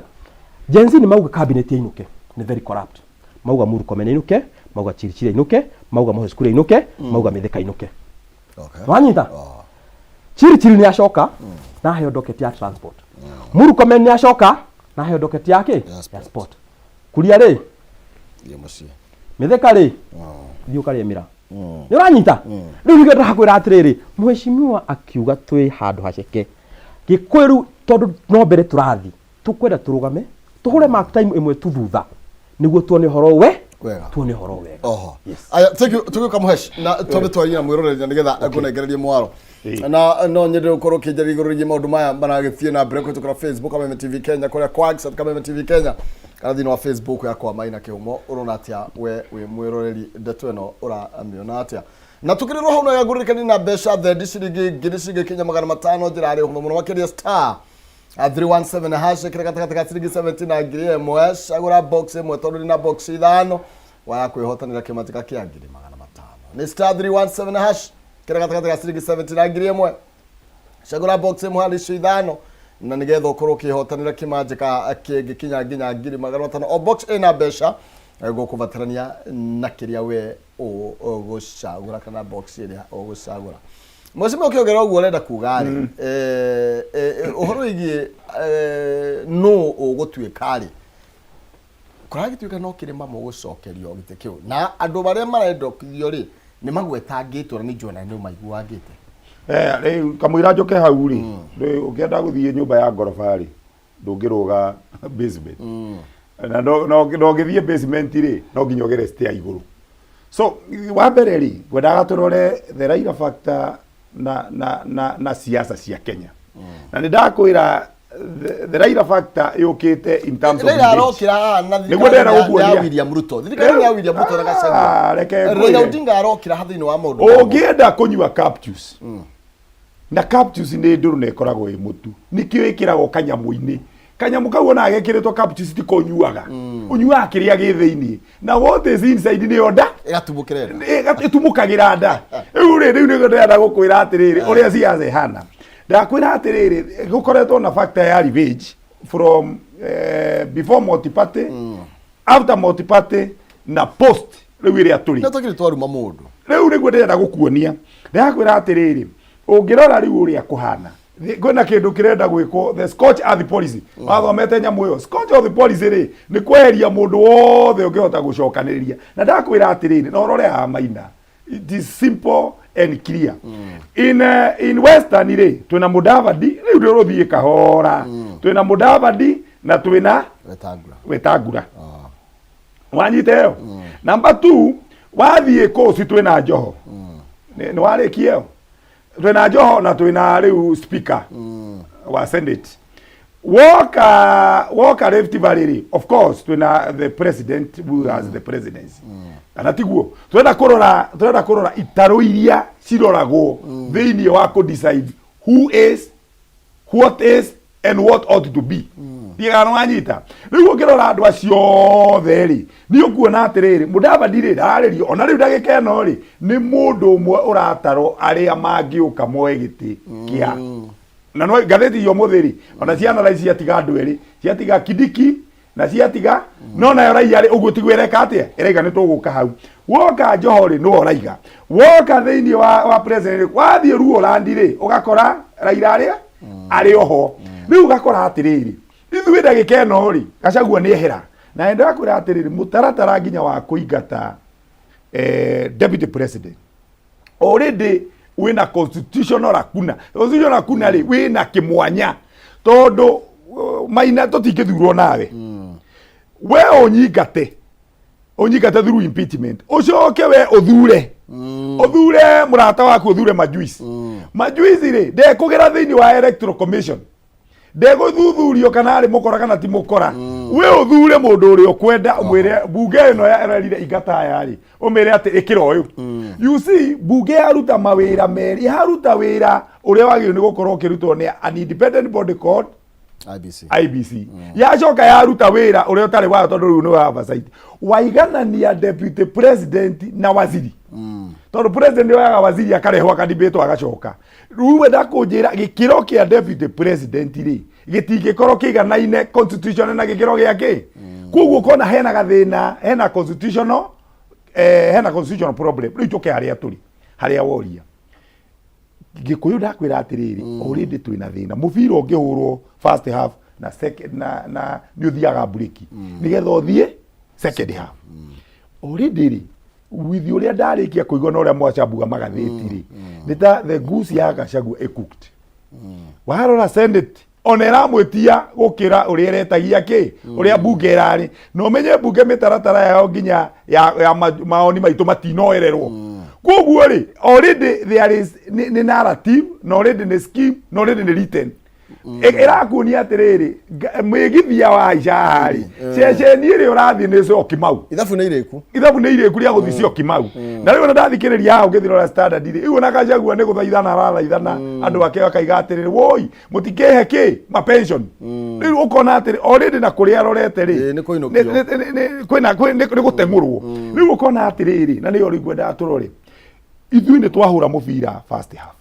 Gen Z nĩ mauga cabinet ĩinũke, nĩ very corrupt. Mauga Murkomen ainũke, mauga Chirchir ainũke, mauga Moses Kuria ainũke, mauga Mithika ainũke. Wanyita? Chirchir nĩ acoka na aheo docket ya transport. Murkomen nĩ acoka na aheo docket ya kĩ? Ya Ya sport. Kuria rĩ? Thiĩ mũciĩ. Mithika rĩ? Thiĩ ũkarĩe mĩra. Nĩ ũranyita? Rĩu nĩkĩo ndĩrakwĩra atĩrĩrĩ, mheshimiwa akiuga twĩ handũ haceke Gĩkũyũ rĩu, tondũ no mbere tũrathiĩ, tũkwenda tũrũgame tũhũre mark time ĩmwe tu thutha nĩguo tuone ũhoro we Wega. Tuone ũhoro wega. Oho. Yes. Aya, thank you. Tũgĩũka mũhesh na twambe twarie na mwĩroreri na nĩgetha ngũnengererie mwaro. Na no nyende gũkorwo ũkĩnjaria igũrũ rĩgiĩ maũndũ maya maragĩthiĩ na mbere kũhĩtũkĩra Facebook Kameme TV Kenya, kũrĩa Quacks at Kameme TV Kenya, kana thĩinĩ wa Facebook yakwa Maina Kĩhumo. Ũrona atĩa we wĩ mwĩroreri, ndeto ĩno ũramĩona atĩa? Na tũkĩrĩrwo hau no ngũririkanie na mbeca thendi ciringi ngiri cingĩkinya 500, njĩra arĩ ũhũthũ mũno makĩria, star 317 hash, kĩrĩa gatagatĩ ga ciringi 70 na 1000. Cagũra box ĩmwe tondũ ndĩ na box ithano, waya kwĩhotanĩra kĩmanjĩka kĩa 500,000. Nĩ star 317 hash, kĩrĩa gatagatĩ ga ciringi 70 na 1000. Cagũra box ĩmwe harĩ icio ithano na nĩgetha ũkorwo ũkĩhotanĩra kĩmanjĩka kĩngĩkinya nginya 500,000. O box ĩna mbeca gũkũbatarania na kĩrĩa we ũgũcagũra kana box ĩrĩa ũgũcagũra. Mheshimiwa, ũkĩongerera ũguo ũrenda kuga rĩ, ũhoro wĩgiĩ nũ ũgũtuĩka rĩ? Kũragĩtuĩka no kĩrĩma mũgũcokerio gĩtĩ kĩu na andũ arĩa marendokithio rĩ nĩ magwetangĩtwo na nĩ njũĩ ona nĩ ũmaiguangĩte. Eh, rĩu kamũira njũke hau rĩ, rĩu ũngĩenda gũthiĩ nyũmba ya ngoroba rĩ, ndũngĩrũga basement. Na no ũngĩthiĩ basement rĩ, no nginya ũgere stair igũrũ. So wa mbere rĩ, ngwendaga tũrore the Raila factor na siasa cia Kenya. Na nĩ ndakwĩra the Raila factor yũkĩte in terms of Raila revenge. arokĩra haha na Nĩguo thirikari ndĩrenda ya gũkuonia. William Ruto. Thirikari ya William Ruto na Gachagua. Ah, reke Raila ngwĩre. Odinga arokĩra ha thĩinĩ wa maũndũ. ma Ũngĩenda kũnyua cactus na cactus nĩ ndũrũ na ĩkoragwo ĩ mũtu, nĩkĩo ĩkĩragwo kanyamũ-inĩ. Kanyamũ kau ona gekĩrĩtwo cactus ti kũnyuaga, ũnyuaga kĩrĩa gĩ thĩinĩ, na what is inside nĩyo nda Ĩgatumũkĩra nda. Ĩtumũkagĩra nda. Rĩu rĩ, rĩu nĩguo ndĩrenda gũkwĩra atĩrĩrĩ, ũrĩa siasa ĩhana. Ndakwĩra atĩrĩrĩ, gũkoretwo na factor ya revenge from before multi-party, after multi-party na post rĩu ĩrĩa tũrĩ. No tũkĩrĩ twaruma mũndũ. Rĩu nĩguo ndĩrenda gũkuonia. Ndĩrakwĩra atĩrĩrĩ, ũngĩrora rĩu ũrĩa kũhana, kwĩna kĩndũ kĩrenda gwĩkwo, the Scotch Earth policy. Wathomete nyamũ ĩyo Scotch Earth policy rĩ, nĩ kweheria mũndũ wothe ũngĩhota gũcokanĩrĩria. Na ndakwĩra atĩrĩrĩ, na ũrore haha Maina, it is simple and clear. In Western rĩ, twĩna Mudavadi, rĩu ndĩrũthiĩ kahora, twĩna Mudavadi na twĩna Wetangula. Wetangula. Wanyita ĩyo? Number 2, wathiĩ Coast twĩna Joho. Nĩ warĩkia ĩyo? Twĩna Joho na twĩna rĩu speaker wa Senate. Woka Rift Valley rĩ, of course twĩna the president who has the presidency. Kana tiguo? Twenda kũrora itarũ iria ciroragwo thĩinĩ wa kũ decide who is what is and what ought to be. Ndiga nĩ wanyita? Rĩu ũngĩrora andũ acio othe rĩ, nĩ ũkuona atĩrĩrĩ, Mudavadi rĩ, ndararĩrio ona rĩu ndagĩka ĩno rĩ, nĩ mũndũ ũmwe ũratarwo arĩa mangĩũka moe gĩtĩ kĩa na no ngathĩti ya ũmũthĩ rĩ, ona ciana raici ciatiga andũ erĩ, ciatiga Kindiki na ciatiga no nayo raiya rĩ, ũguo tiguo ĩreka atĩa, ĩraiga nĩ tũgũka hau. Woka Joho rĩ, nĩwe ũraiga. Woka thĩinĩ wa president rĩ, wathiĩ Luoland rĩ, ũgakora Raila arĩa arĩ oho. Rĩu ũgakora atĩrĩrĩ, ithuĩ ndagĩka ĩno rĩ, Gachagua nĩ ehera. Na nĩ ndakwĩra atĩrĩrĩ, mũtaratara nginya wa kũingata deputy president already wĩna constitutional lacuna. Constitutional lacuna rĩ, wĩna kĩmwanya tondũ Maina tũtingĩthurwo nawe, we ũnyingate through impeachment, ũcoke we ũthure mũrata waku, ũthure Majuice. Majuice rĩ, ndekũgera thĩinĩ wa Electoral Commission, ndegũthuthurio kana arĩ mũkora kana ti mũkora. We ũthure mũndũ ũrĩa ũkwenda, ũmwĩre bunge ĩno ererire ingata aya rĩ, ũmĩre atĩ ĩkĩra ũyũ. You see, bunge yaruta mawĩra merĩ, yaruta wĩra ũrĩa wagĩrĩirwo nĩ gũkorwo ũkĩrutwo nĩ an independent body called IBC. IBC. Yacoka yaruta wĩra ũrĩa ũtarĩ wayo tondũ rĩu nĩ wa oversight, waiganania deputy president na waziri, tondũ president oyaga waziri akarehwo akadibĩtwo agacoka. Rĩu wenda kũnjĩra gĩkĩro kĩa deputy president rĩ, gĩtingĩkorwo kĩiganaine constitution na gĩkĩro gĩa kĩ? Koguo ũkona hena gathĩna, hena constitutional problem. Rĩu tũke harĩa tũrĩ, harĩa woria Gĩkũyũ, ndakwĩra atĩrĩrĩ, already twĩna thĩna. Mũbira ũngĩhũrwo first half na second na nĩ ũthiaga break nĩgetha ũthiĩ second half. Already rĩ, with ũrĩa ndarĩkia kũigua na ũrĩa mwacambuga magathĩti rĩ, nĩ ta the goose ya Gachagua ĩ cooked. Warora Senate ona ĩramwĩtia gũkĩra ũrĩa ĩretagia kĩ ũrĩa mbunge ĩrarĩ, na ũmenye mbunge mĩtaratara yao nginya ya maoni maitũ matinoererwo. Koguo rĩ, already there is nĩ narrative na already nĩ scheme na already nĩ written. Ĩrakuonia atĩrĩrĩ, mwĩgithia wa aica haha rĩ, ceceni ĩrĩa ũrathiĩ nĩ Syokimau. Ithabu nĩ irĩku. Ithabu nĩ irĩku rĩa gũthiĩ Syokimau. Na rĩu ona ndathikĩrĩria haha ũngĩthirora Standard rĩ, rĩu ona Gachagua nĩ gũthaithana arathaithana andũ ake, akaiga atĩrĩrĩ, woi mũtikĩhe kĩ ma pension. Rĩu ũkona atĩrĩ, already na kũrĩa arorete rĩ, Ĩĩ, nĩ kũinũkio. Kwĩna nĩ gũteng'ũrwo. Rĩu ũkona atĩrĩrĩ, na nĩyo rĩu ngwendaga tũrore, ithuĩ nĩ twahũra mũbira first half,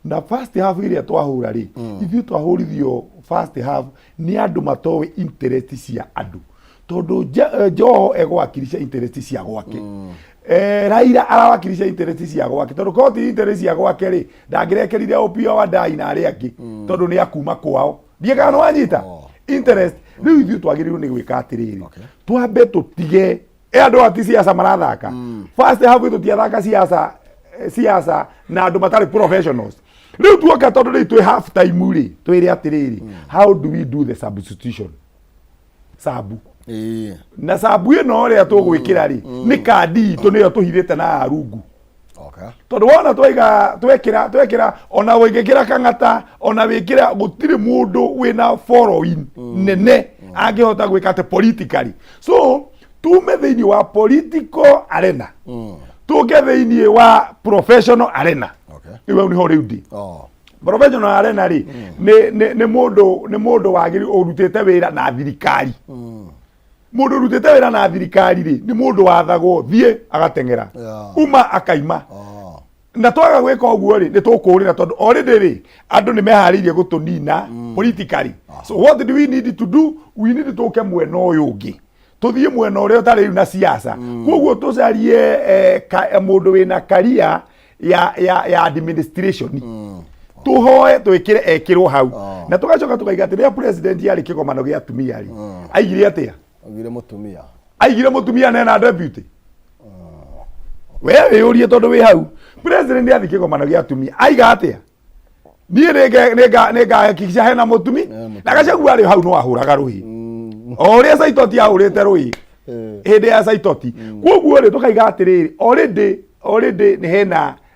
na first half ĩrĩa twahũra rĩ, ithuĩ twahũrithio first half nĩ andũ matoĩ interest cia andũ, tondũ Joho egwakilisha interest cia gwake, Raila arawakilisha interest cia gwake, tondũ korwo ti interest cia gwake rĩ, ndangĩrekerire Opiyo Wandayi na arĩa angĩ, tondũ nĩ akuma kwao. Ndiĩ kana nĩ wanyita. Interest rĩu ithuĩ twagĩrĩirwo nĩ gwĩka atĩrĩrĩ, twambe tũtige e andũ ati siasa marathaka. First half tũtiathaka siasa, siasa na andũ matarĩ professionals. Rĩu tuoka tondũ rĩu twĩ half time rĩ, twĩre atĩrĩrĩ, how do we do the substitution? Sabu na sabu ĩno ũrĩa tũgwĩkĩra rĩ, nĩ kandi itũ nĩyo tũhithĩte na arungu. Tondũ wona twaiga twekĩra twekĩra ona ũngĩkĩra kang'ata ona wĩkĩra, gũtirĩ mũndũ wĩna following nene angĩhota gwĩka atĩ politically. So tume thĩinĩ wa political arena, tũke thĩinĩ wa professional arena. Rĩu hau nĩho rĩu ndĩ. Professional arena rĩ, nĩ mũndũ wagĩrĩ ũrutĩte wĩra na thirikari. Mũndũ ũrutĩte wĩra na thirikari rĩ, nĩ mũndũ wathagwo thiĩ agateng'era, uma akaima. Na twaga gwĩka ũguo rĩ, nĩ tũkũrĩra tondũ already rĩ, andũ nĩ meharĩirie gũtũnina politically. So what do we need to do? We need tũke mwena ũyũ ũngĩ, tũthiĩ mwena ũrĩa ũtarĩ rĩu na siasa. Koguo tũcarie mũndũ wĩna career ya administration, tũhoe twĩkĩre ekĩrwo hau. Na tũgacoka tũkaiga atĩ rĩrĩa president yarĩ kĩgomano gĩa atumia rĩ, aigire atĩa? Augire mũtumia. Aigire mũtumia nena deputy. We wĩyũrie tondũ wĩ hau, president athiĩ kĩgomano gĩa atumia aiga atĩa? Niĩ nĩngahakikisha hena mũtumi. Na Gachagua arĩ hau no ahũraga rũhĩ o ũrĩa Saitoti ahũrĩte rũhĩ hĩndĩ ya Saitoti. Koguo rĩ, tũkaiga atĩrĩrĩ, already nĩ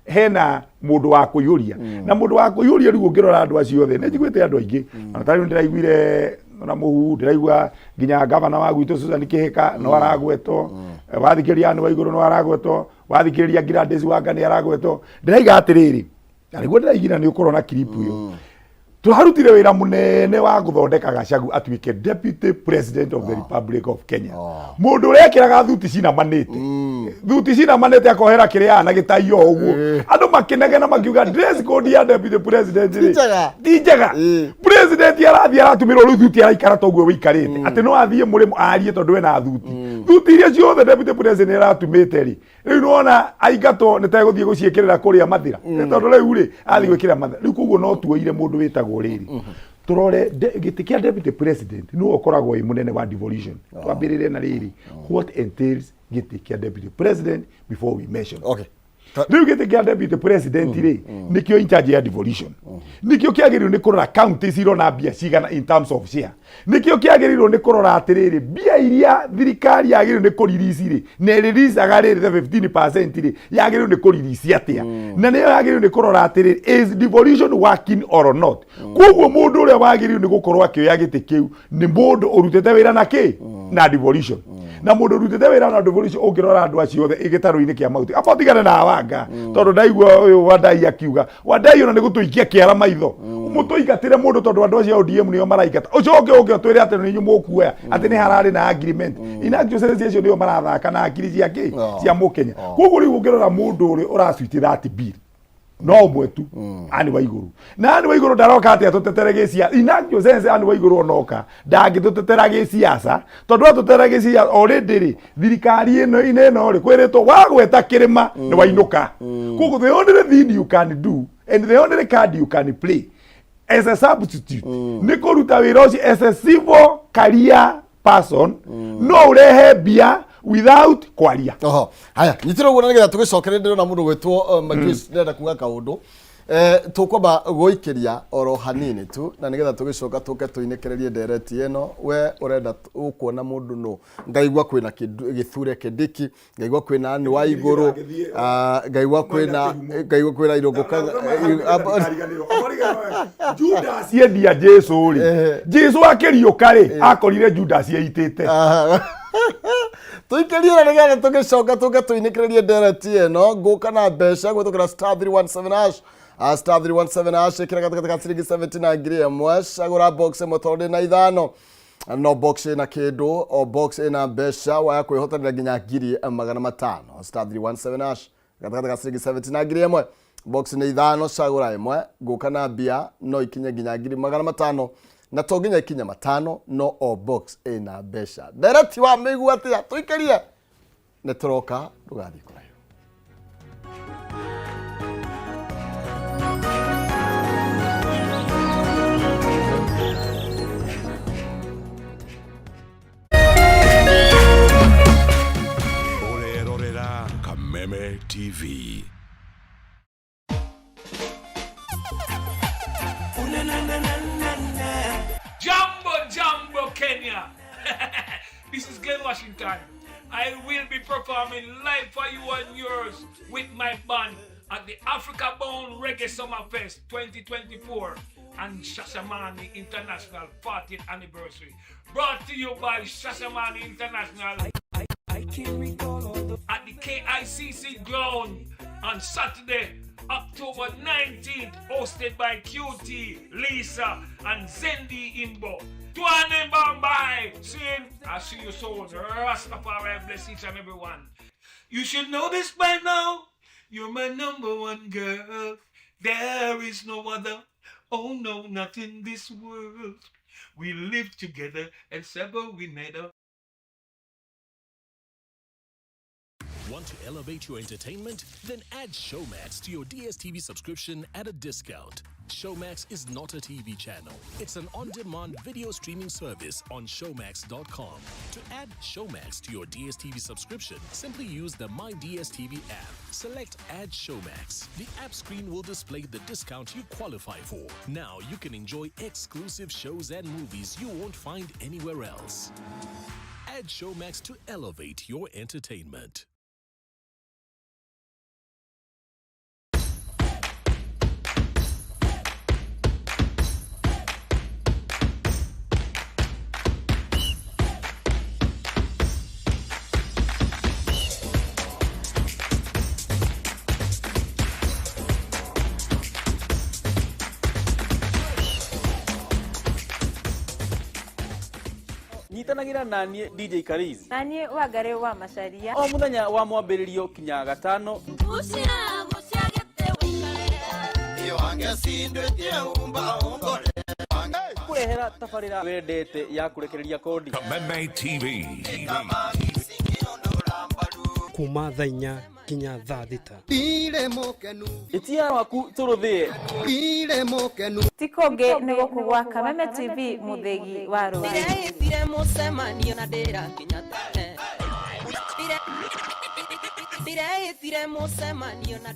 hena mũndũ wa kũiyũria na mũndũ wa kũiyũria. Rĩu ũngĩrora andũ acio othe, nĩ njiguĩte andũ aingĩ, ona tarĩu ndĩraiguire ona mũhu, ndĩraigua nginya gavana wa gwitũ Susan Kĩhĩka no aragwetwo, wathikĩrĩria Anne Waigũrũ no aragwetwo, wathikĩrĩria Gladys Wanga nĩ aragwetwo. Ndĩraiga atĩrĩrĩ, na nĩguo ndĩraigire nĩ ũkũrona clip ĩyo, tũrarutire wĩra mũnene wa gũthondeka Gachagua atuĩke deputy president of the Republic of Kenya. Mũndũ ũrekĩraga thuti cinamanĩte, thuti cinamanĩte, akohera kĩrĩa na gĩtai o ũguo, andũ makĩnegena makiuga dress code ya deputy president rĩ Ti njega. Ti njega. President arathiĩ aratumĩrwo rĩu thuti, araikara ta ũguo wĩikarĩte, atĩ no athiĩ mũrĩmo arie tondũ ena thuti. Thuti iria ciothe deputy president aratumĩte rĩ, rĩu nĩwona aingatwo nĩ tegũthiĩ gũciĩkĩrĩra kũrĩa Mathira, tondũ rĩu rĩ athiĩ gwĩkĩra Mathira rĩu. Koguo no tuoire mũndũ wĩtagwo rĩrĩ, tũrore gĩtĩ kĩa deputy president nĩwe ũkoragwo wĩ mũnene wa devolution. Twambĩrĩre na rĩrĩ, what entails gĩtĩ kĩa deputy president before we mention. Rĩu gĩtĩ kĩa deputy president rĩ, nĩkĩo in charge ya devolution, nĩkĩo kĩagĩrĩirwo nĩ kũrora counties irona mbia cigana in terms of share, nĩkĩo kĩagĩrĩirwo nĩ kũrora atĩrĩrĩ, mbia iria thirikari yagĩrĩirwo nĩ kũrelease rĩ, na ĩreleasaga rĩrĩ the 15% rĩ, yagĩrĩirwo nĩ kũrelease atĩa, na nĩyo yagĩrĩirwo nĩ kũrora atĩrĩrĩ, is devolution working or not. Koguo mũndũ ũrĩa wagĩrĩirwo nĩ gũkorwo akĩoya gĩtĩ kĩu nĩ mũndũ ũrutĩte wĩra na kĩ na devolution, na mũndũ ũrutĩte wĩra na devolution, ũngĩrora andũ acio othe gĩtarũ-inĩ kĩa mahuti, amba ũtigane na Wanga, tondũ ndaigua ũyũ Wandai akiuga, Wandai ona nĩ gũtũikia kĩara maitho, mũtũingatĩre mũndũ tondũ andũ acio a ODM nĩo maraingata. Ũcoke ũke ũtwĩre atĩ nĩ inyuĩ mũkuoya atĩ nĩ hararĩ na agreement. In actual sense, acio nĩo marathaka na akiri cia kĩ cia mũkenya. Koguo rĩu ũngĩrora mũndũ ũrĩa ũracuiti that bill no ũmwe tu, Anne Waigũrũ. Na Anne Waigũrũ ndaroka atĩ atũtetere gĩciaca. In actual sense, Anne Waigũrũ onoka ndangĩtũtetera gĩciaca, tondũ atũtetera gĩciaca already rĩ, thirikari ĩno ĩno ĩno rĩ, kwĩrĩtwo wagweta kĩrĩma nĩ wainũka. Koguo the only thing you can do and the only card you can play as a substitute nĩ kũruta wĩra ũcio as a civil career person, no ũrehe mbia without kwaria. Oho haya, nyitĩra ũguo na nĩgetha tũgĩcokere. Ndĩrona mũndũ gwĩtwo Majuice ndĩrenda kuga kaũndũ. Tũkwamba gũikĩria oro hanini tu na nĩgetha tũgĩcoka tũke tũinĩkĩrĩrie ndereti ĩno. We ũrenda ũkuona mũndũ nũ? Ngaigua kwĩna Gĩthure Kindiki, ngaigua kwĩna Anne Waigũrũ, ngaigua kwĩna Irũngũ Judas endia Jesu rĩ, Jesu akĩriũka rĩ, akorire Judas eitĩte. Tũikĩrie na nĩgetha tũgĩcoka tũke tũinĩkĩrĩrie ndereti ĩno. Ngũka na mbeca gwĩtũkĩra star 317 hash. Star 317 hash, ĩkĩra gatagatĩ ka ciringi 70 na 1000. Cagũra box ĩmwe tondũ ndĩ na ithano, no box ĩna kĩndũ, o box ĩna mbeca, waya kwĩhotanĩra nginya 500,000. Star 317 hash, gatagatĩ ka ciringi 70 na 1000, box nĩ ithano, cagũra ĩmwe. Ngũka na mbia no ikinye nginya 500,000, na to nginya ikinye matano, no o box ĩna mbeca. Ndereti wa mĩigua atĩa? Tũikĩrie, nĩ tũroka, ndũgathiĩ kũraihu. TV. Jambo, Jambo, Kenya. This is Glen Washington. I will be performing live for you and yours with my band at the Africa Bound Reggae Summer Fest 2024 and Shashamane International 40th Anniversary. Brought to you by Shashamane International at the KICC ground on Saturday, October 19th, hosted by QT, Lisa, and Zendi Imbo. Tuane Bombay! Soon, I'll see you soon. Rastafari bless each and every one. You should know this by now. You're my number one girl. There is no other. Oh no, not in this world. We live together and sever we never. Want to elevate your entertainment? Then add Showmax to your DSTV subscription at a discount. Showmax is not a TV channel. It's an on-demand video streaming service on showmax.com. To add Showmax to your DSTV subscription, simply use the My DSTV app. Select Add Showmax. The app screen will display the discount you qualify for. Now you can enjoy exclusive shows and movies you won't find anywhere else. Add Showmax to elevate your entertainment. Nyitanagĩra na niĩ DJ Kariz Na niĩ Wangarĩ wa Macaria. O mũthenya wa mwambĩrĩrio kinya gatano. Kũrehera tabarĩra wendete ya kũrekereria kodi. Kameme TV. Kuma thaa 4 nginya thaa 6. Ĩtia waku tũrũthĩe. Ti kũngĩ nĩ gũkũ gwa Kameme TV, mũthĩgi wa rũrĩrĩ. Ndĩreĩtire mũcemanio na ndĩrakinya tene. Ndĩreĩtire mũcemanio na